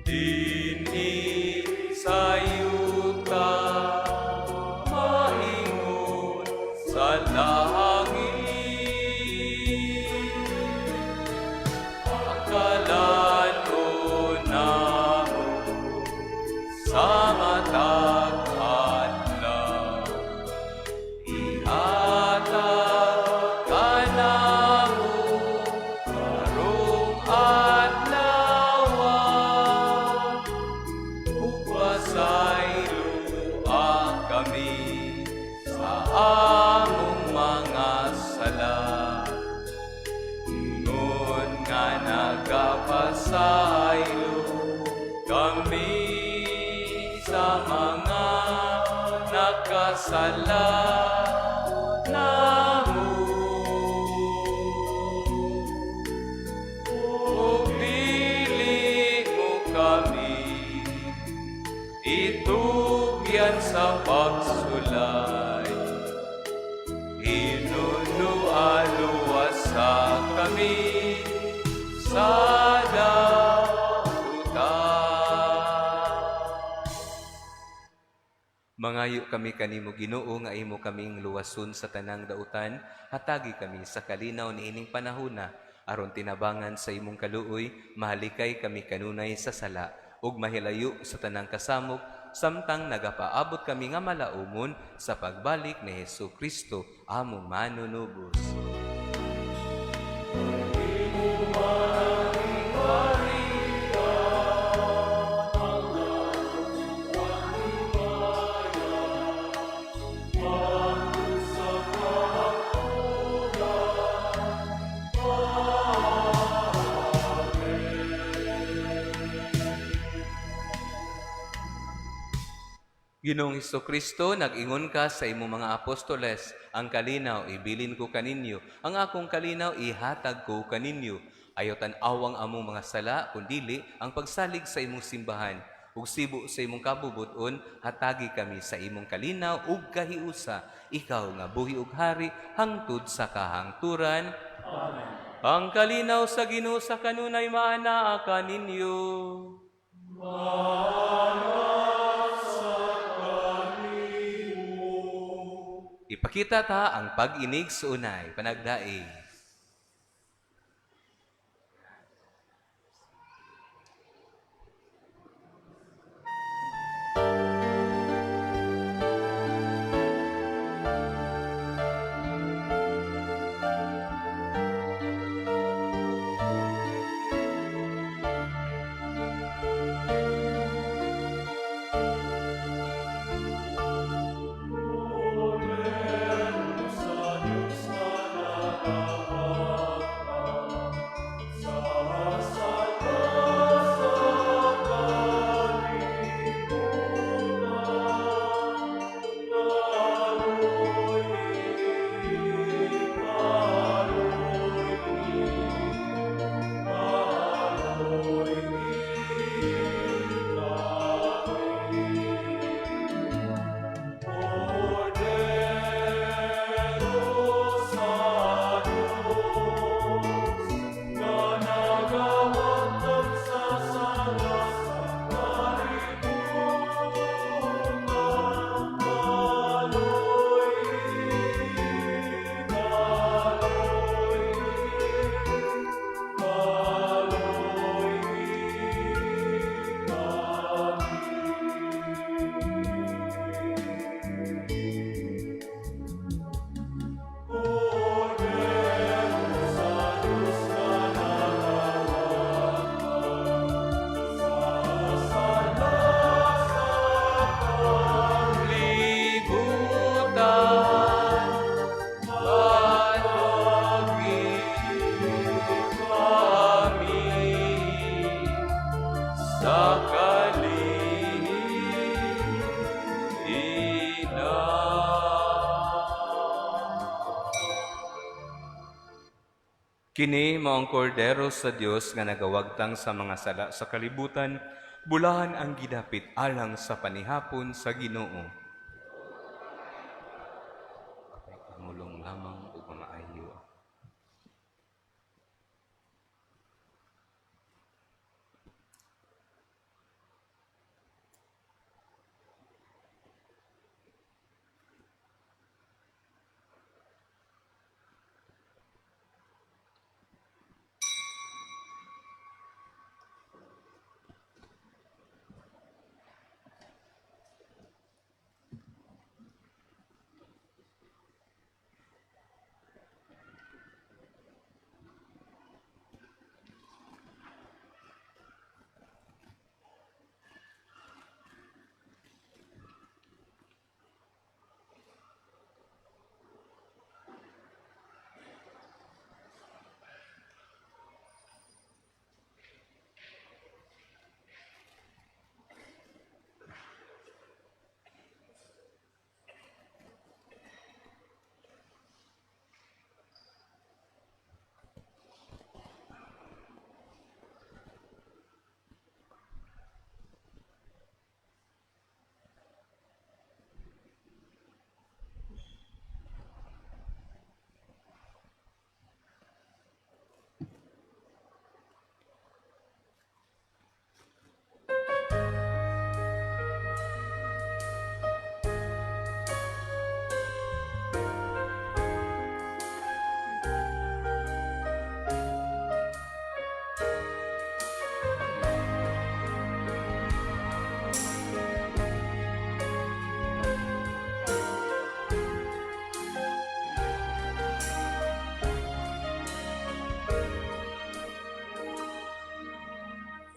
dinhi sa yuta maingon sa langit. Pagkalan-on namo sa matag adlaw, ihatag kanamo karong adlaw, ug pasayloa kami sa among mga sala, ingon nga nagapasaylo kami sa mga nakasala namo. Ug dili mo kami itugyan sa pagsulay, hinunoa luwasa kami sa dautan. Mangayo kami kanimo, Ginoo, nga imo kaming luwason sa tanang dautan, hatagi kami sa kalinaw niining panahona aron tinabangan sa imong kaluoy, mahalikay kami kanunay sa sala ug mahilayo sa tanang kasamok samtang nagapaabot kami nga malaumon sa pagbalik ni Hesus Kristo among manunubos. Ginoong Kristo, nag-ingon ka sa imong mga apostoles, ang kalinaw ibilin ko kaninyo, ang akong kalinaw ihatag ko kaninyo. Ayaw tan-awang among mga sala, kundili ang pagsalig sa imong simbahan. Ug sibo sa imong kabubut-on, hatagi kami sa imong kalinaw ug kahiusa. Ikaw nga buhi ug hari hangtod sa kahangturan. Amen. Ang kalinaw sa Ginoo sa kanunay maanaa kaninyo. Ipakita ta ang pag-inig sa unay, panagdaig. Libutan, palagi kami sa kalinaw. Kini mao ang kordero sa Dios nga nagawagtang sa mga sala sa kalibutan, bulahan ang gidapit alang sa panihapon sa Ginoo. Pangulong lamang ug mamaayo.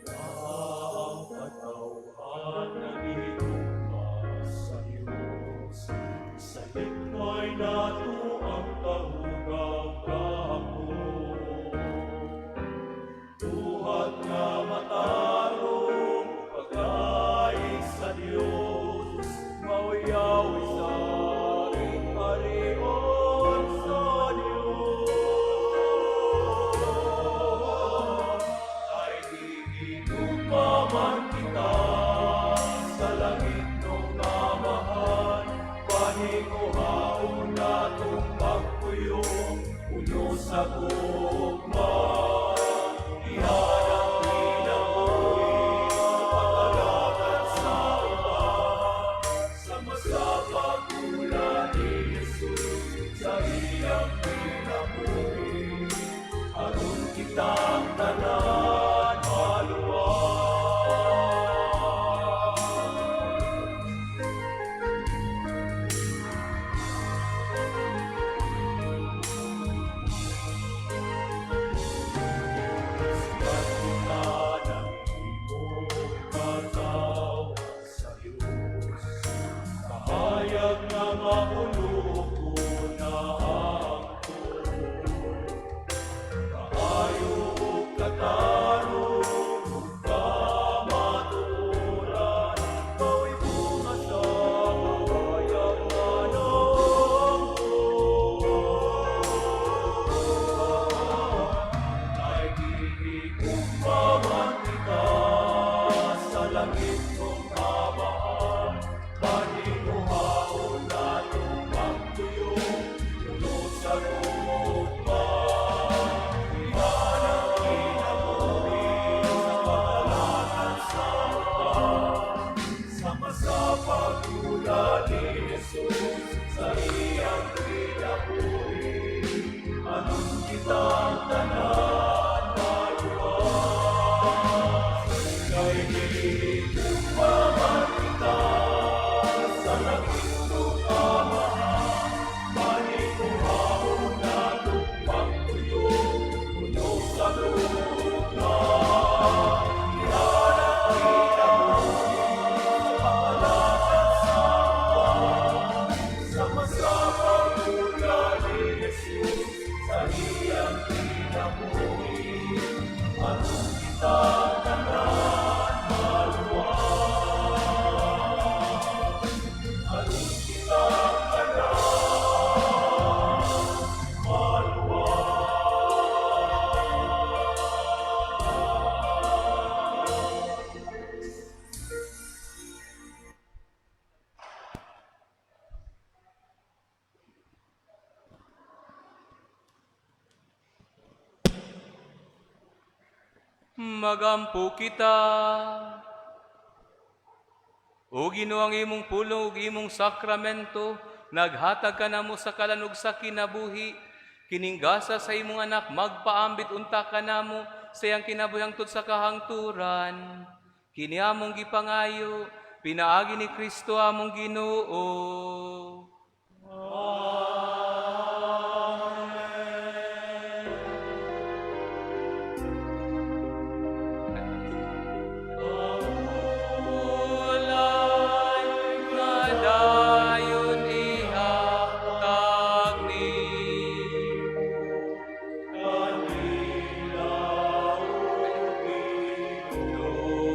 Ang katawhan naghihigugma sa Diyos, sa hikmay nato ang kahugaw-gahom. Buhat nga matarong paglaig sa Diyos, Gihigugma man kita sa langit nung Amahan, paninguhaon natong pagpuyo, puno sa gugma. Ihanang kinabuhi sa pag-alagad sa uban, sama sa pagula ni Jesus sa iyang kinabuhi, aron kitang tanan maluwas. Sikat kita ng imong kataw sa Diyos. Kahayag nga makuloko na ang Kaayo ug katarong ug kamatuoran, mao'y bunga sa kahayag nga naangkon. Kay gihigugma man kita sa langit mong Amahan, paninguhaon natong pagtuyo, puno sa gugma. Ihanang kinabuhi sa pag-alagad sa uban, sama sa pagula ni Jesus sa iyang kinabuhi, aron kitang tanan maluwas. Kay gihigugma man kita sa langit mong Amahan, paninguhaon natong pagtuyo, puno sa gugma. Ihanang kinabuhi sa pag-alagad sa uban, sama sa pagula ni Jesus sa iyang kinabuhi, aron kitang tanan maluwas. Aron kitang tanan maluwas. Magampo kita. O Ginoo, ang imong pulong ug imong sakramento naghatag kanamo sa kalan ug sa kinabuhi. Kining gasa sa imong anak magpaambit unta kanamo sa iyang kinabuhi hangtod sa kahangturan. Kini among gipangayo pinaagi ni Kristo among Ginoo. Ulay nga dayon ihatag ni Kanila, O Ginoo.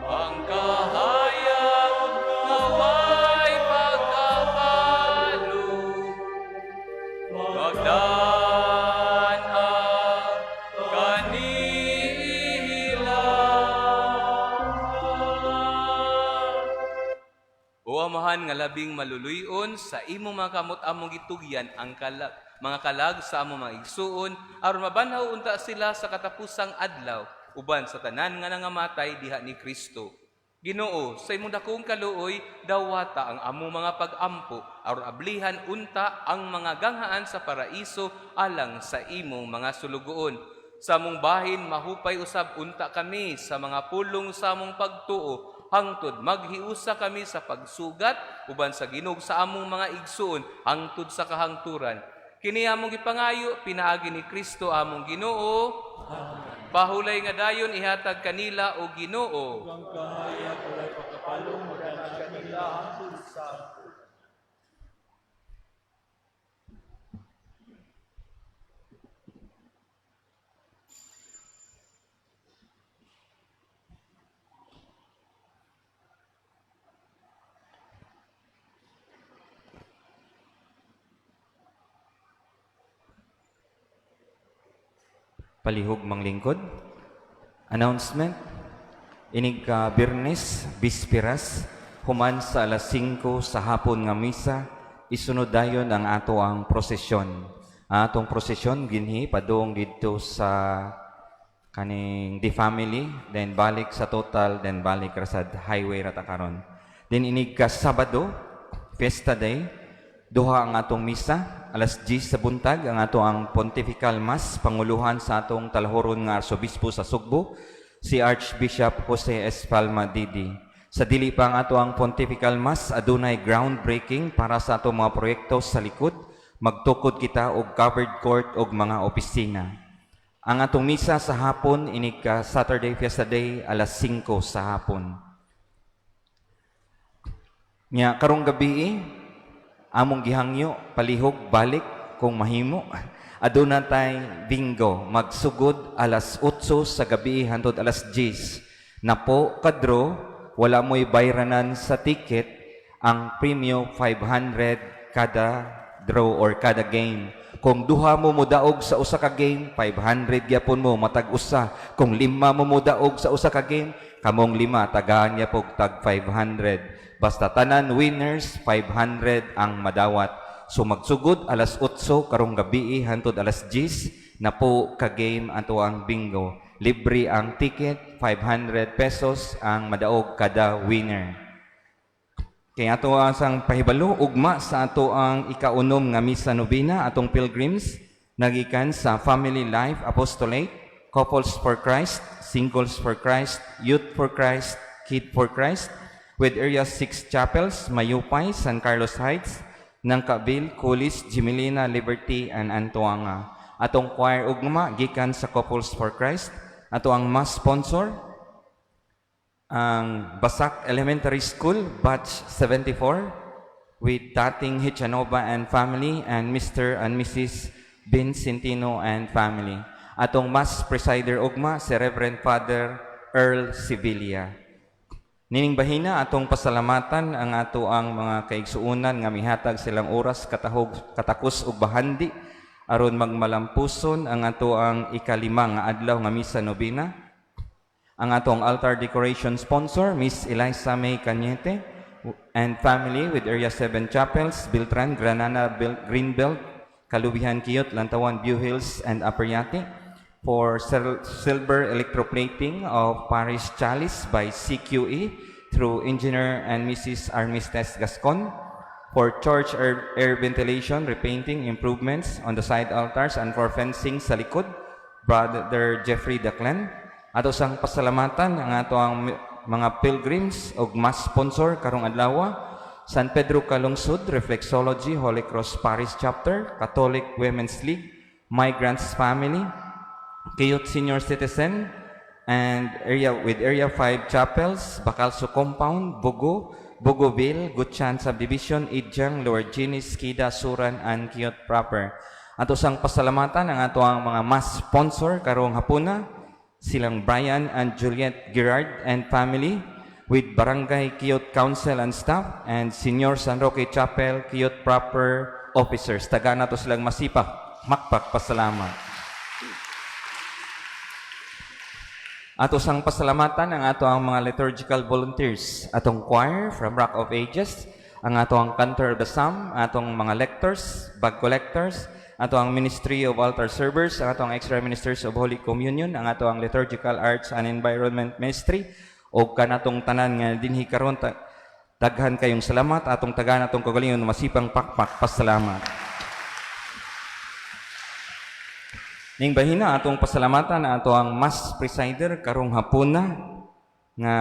Ang kahayag nga way pagkapalo, magdan-ang kanila. O Amahan nga labing maluluyon, sa imong mga kamot among gitugyan ang kalag, mga kalag sa among mga igsuon aron mabanhaw unta sila sa katapusang adlaw uban sa tanan nga nangamatay diha ni Kristo. Ginoo, sa imong dakong kaluoy, dawata ang among mga pag-ampo aron ablihan unta ang mga ganghaan sa paraiso alang sa imong mga sulugoon. Sa among bahin mahupay usab unta kami sa mga pulong sa among pagtuo hangtod maghiusa kami sa pagsugat uban sa Ginoo sa among mga igsuon hangtod sa kahangturan. Kini among gipangayo pinaagi ni Kristo among Ginoo. Pahulay nga dayon ihatag kanila, o Ginoo. Ug ang kahayag walay pagkapalong magdan-ang kanila hangtod sa hangtod. Palihog manglingkod. Announcement. Inig ka Biyernes, Bispiras, human sa alas 5 sa hapon nga misa, isunod dayon ang ato ang prosesyon. Ang atong prosesyon dinhi padung didto sa kaning the family, then balik sa total, then balik ra sa highway ra ta karon. Then inig ka Sabado, Fiesta Day, duha ang atong misa, alas 10 sa buntag ang ato ang Pontifical Mass, panguluhan sa atong talahoron nga Arsobispo sa Sugbo, si Archbishop Jose S. Palma DD. Sa dili pa ang ato ang Pontifical Mass, adunay groundbreaking para sa atong mga proyekto sa likod, magtukod kita og covered court og mga opisina. Ang atong misa sa hapon inig ka Saturday Fiesta Day, alas 5 sa hapon. Nya karong gabi, among gihangyo palihog balik kung mahimo. Aduna tay bingo, magsugod alas 8 sa gabi hantod alas 10. Napo ka-draw, wala mo'y bayranan sa ticket, ang premyo 500 kada draw or kada game. Kung duha mo modaog sa usa ka game, 500 gyapon mo matag usa. Kung lima mo modaog sa usa ka game, kamong lima tagaan gyapon tag 500. Basta tanan winners, 500 ang madawat. So magsugod alas 8 karong gabi hantod alas 10 na po ka game ato ang bingo. Libre ang ticket, 500 pesos ang madaog kada winner. Kaya ato ang sang pahibalo ugma sa ato ang ikaunom nga misa nobena atong pilgrims nagikan sa Family Life Apostolate, Couples for Christ, Singles for Christ, Youth for Christ, Kid for Christ, with Area 6 Chapels, Mayupay, San Carlos Heights, Nangkabil, Kulis, Jimilina, Liberty, and Antuanga. Atong choir ugma gikan sa Couples for Christ. Ato ang mass sponsor, ang Basak Elementary School, Batch 74, with Tating Hichanova and family, and Mr. and Mrs. Bin Centino and family. Atong mass presider ugma, si Reverend Father Earl Sevilla. Nining bahina atong pasalamatan ang ato ang mga kaigsuonan nga mihatag silang oras, katahog, katakos ug bahandi aron magmalampuson ang ato ang ikalima nga adlaw nga misa nobena. Ang atong altar decoration sponsor, Miss Eliza May Cañete and family with Area 7 Chapels, Beltran, Granada, Greenbelt, Kalubihan, Kiyot, Lantawan, View Hills, and Upper Yati. For silver electroplating of Parish Chalice by CQE through Engineer and Mrs. Armistes Gascon. For church air ventilation, repainting improvements on the side altars, and for fencing sa likod, Brother Jeffrey Daclan. Ato sang pasalamatan ang ato ang mga pilgrims ug mass sponsor karong adlaw: San Pedro Calungsod, Reflexology, Holy Cross Parish Chapter, Catholic Women's League, Migrants Family, Kiyot Senior Citizen, and area with Area 5 Chapels, Bacalso Compound, Bugo, Bugoville, Gutchan Subdivision, Idjang, Lower Ginis, Kida, Suran, and Kiyot proper. Ato sang pasalamatan ang ato ang mga mass sponsor karong hapuna, silang Brian and Juliet Girard and family with Barangay Kiyot Council and staff and Senior San Roque Chapel Kiyot proper officers. Taga nato silang masipak, makpak pasalamat. Ato sang pasalamatan ang ato ang mga liturgical volunteers, atong choir from Rock of Ages, ang ato ang cantor of the psalm, atong mga lectors, bag collectors, ato ang Ministry of Altar Servers, ang atong extra ministers of Holy Communion, ang ato ang Liturgical Arts and Environment Ministry, o kanatong tanan nga dinhi karon daghan kayong salamat atong tagaan atong kagalingon masipang pakpak pasalamat. Ning bahina atong pasalamatan ang ato ang mass presider karong hapuna nga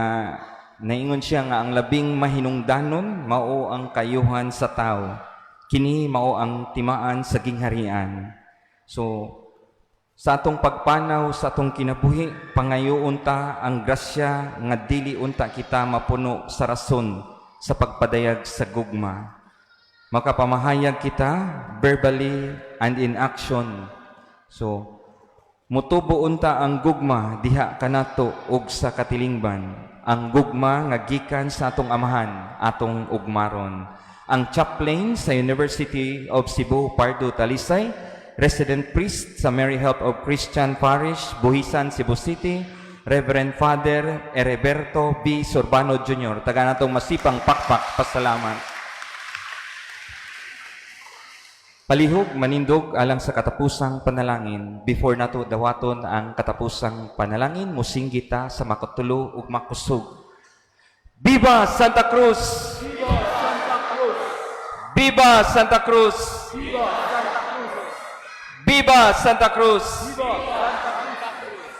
naingon siya nga ang labing mahinungdanon mao ang kayuhan sa tao. Kini mao ang timaan sa gingharian. So sa atong pagpanaw sa atong kinabuhi, pangayoon ta ang grasya nga dili unta kita mapuno sa rason sa pagpadayag sa gugma. Makapamahayag kita verbally and in action. So, mutubo unta ang gugma diha kanato ug sa katilingban. Ang gugma nga gikan sa atong amahan, atong ugmaron. Ang chaplain sa University of Cebu, Pardo Talisay, Resident Priest sa Mary Help of Christian Parish, Buhisan, Cebu City, Reverend Father Heriberto B. Sorbano Jr. Taga natong masipang pakpak, pasalamat. Palihog manindog alang sa katapusang panalangin. Before nato dawaton ang katapusang panalangin, musinggi ta sa makatulo ug makusog. Viva Santa Cruz! Viva Santa Cruz! Viva Santa Cruz! Viva Santa Cruz! Viva Santa Cruz! Viva Santa Cruz!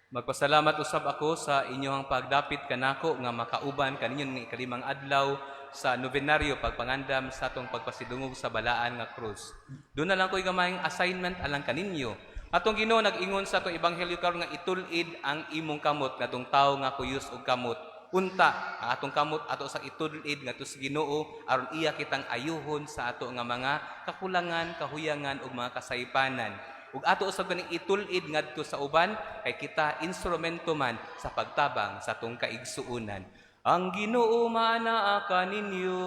Magpasalamat usab ako sa inyong pagdapit kanako nga makauban kaninyo ng ikalimang adlaw sa novenaryo pagpangandam sa atong pagpasidungog sa balaan nga krus. Doon na lang ko'y gamayng assignment alang kaninyo. Atong Ginoo nag-ingon sa atong ebanghelyo karon nga itul-id ang imong kamot ngadtong tawo nga kuyos og kamot. Unta ang atong kamot ato sa itul-id ngadto sa Ginoo aron iya kitang ayuhon sa ato nga mga kakulangan, kahuyangan ug mga kasaypanan. Ug ato usab kaning itul-id ngadto sa uban kay kita instrumento man sa pagtabang sa atong kaigsuonan. Ang Ginoo maanaa kaninyo.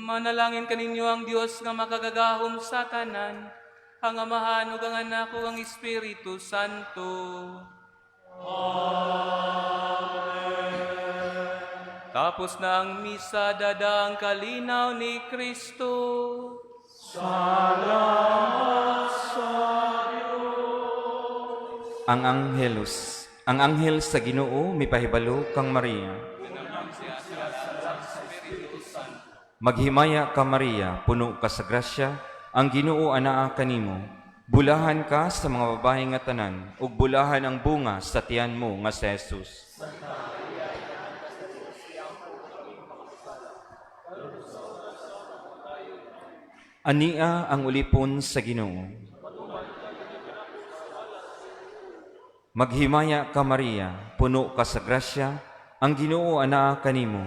Manalangin kaninyo ang Dios nga makagagahom sa tanan, ang Amahan ug ang Anak ug ang Espiritu Santo. Amen. Tapos na ang misa, dada ang kalinaw ni Kristo. Salamat sa Dios. Ang anghelus, ang anghel sa Ginoo mipahibalo kang Maria. Maghimaya ka Maria, puno ka sa grasya, ang Ginoo anaa kanimo. Bulahan ka sa mga babae nga tanan, ug bulahan ang bunga sa tiyan mo nga si Jesus. Ania ang ulipon sa Ginoo. Maghimaya ka Maria, puno ka sa grasya, ang Ginoo anaa kanimo.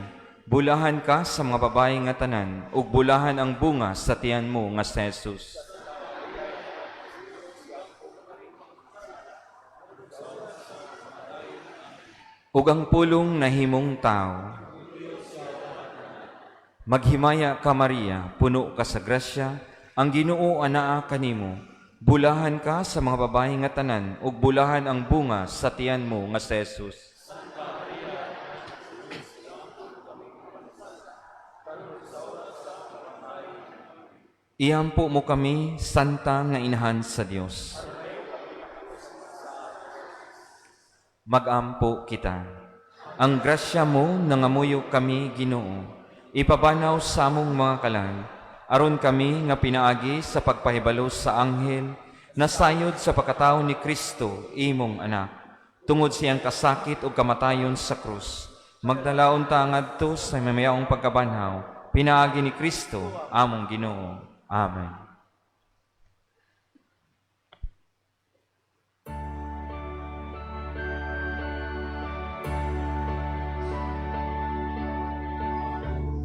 Bulahan ka sa mga babae nga tanan, ug bulahan ang bunga sa tiyan mo nga si Jesus. Ug ang pulong nahimong tao. Maghimaya ka Maria, puno ka sa grasya, ang Ginoo anaa kanimo. Bulahan ka sa mga babae nga tanan, ug bulahan ang bunga sa tiyan mo nga si Jesus. Iampo mo kami, Santa nga Inahan sa Dios. Magampo kita. Ang grasya mo nangamuyo kami, Ginoo. Ipabanaw sa among mga kalan, aron kami nga pinaagi sa pagpahibalo sa anghel, nasayod sa pagkatao ni Kristo, imong anak, tungod siyang kasakit ug kamatayon sa krus. Magdalaon ta ngadto sa mamayaong pagkabanhaw, pinaagi ni Kristo, among Ginoo. Amen.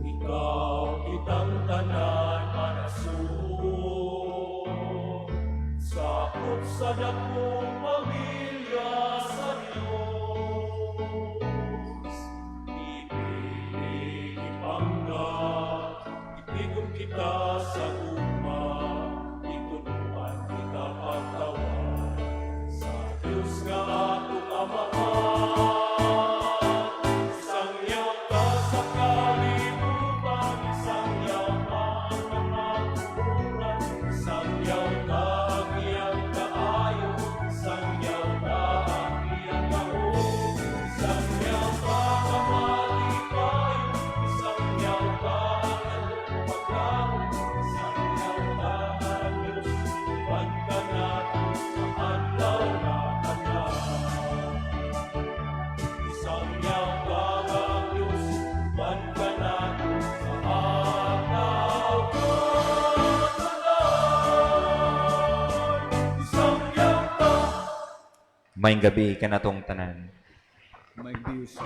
Ikaw kitang tanan manasuo, sakop sa dakong pamilya sa Diyos. Ipili ipangga, itigom kita sa gugma, itunuan kita pagtawad sa Diyos nga atong Amahan. Sangyaw ta sa kalibutan, sangyaw ta ang kamatuoran, sangyaw ta ang iyang kaayo, sangyaw ta ang iyang gahom, sangyaw ta ang malipay, sangyaw ta ang atong paglaom, sangyaw ta ang Diyos, uban kanato sa adlaw nga tanan. Isangyaw ka nga Diyos, uban kanato sa adlaw nga tanan. Isangyaw ta. Maayong gabii kanatong tanan. May Diyos.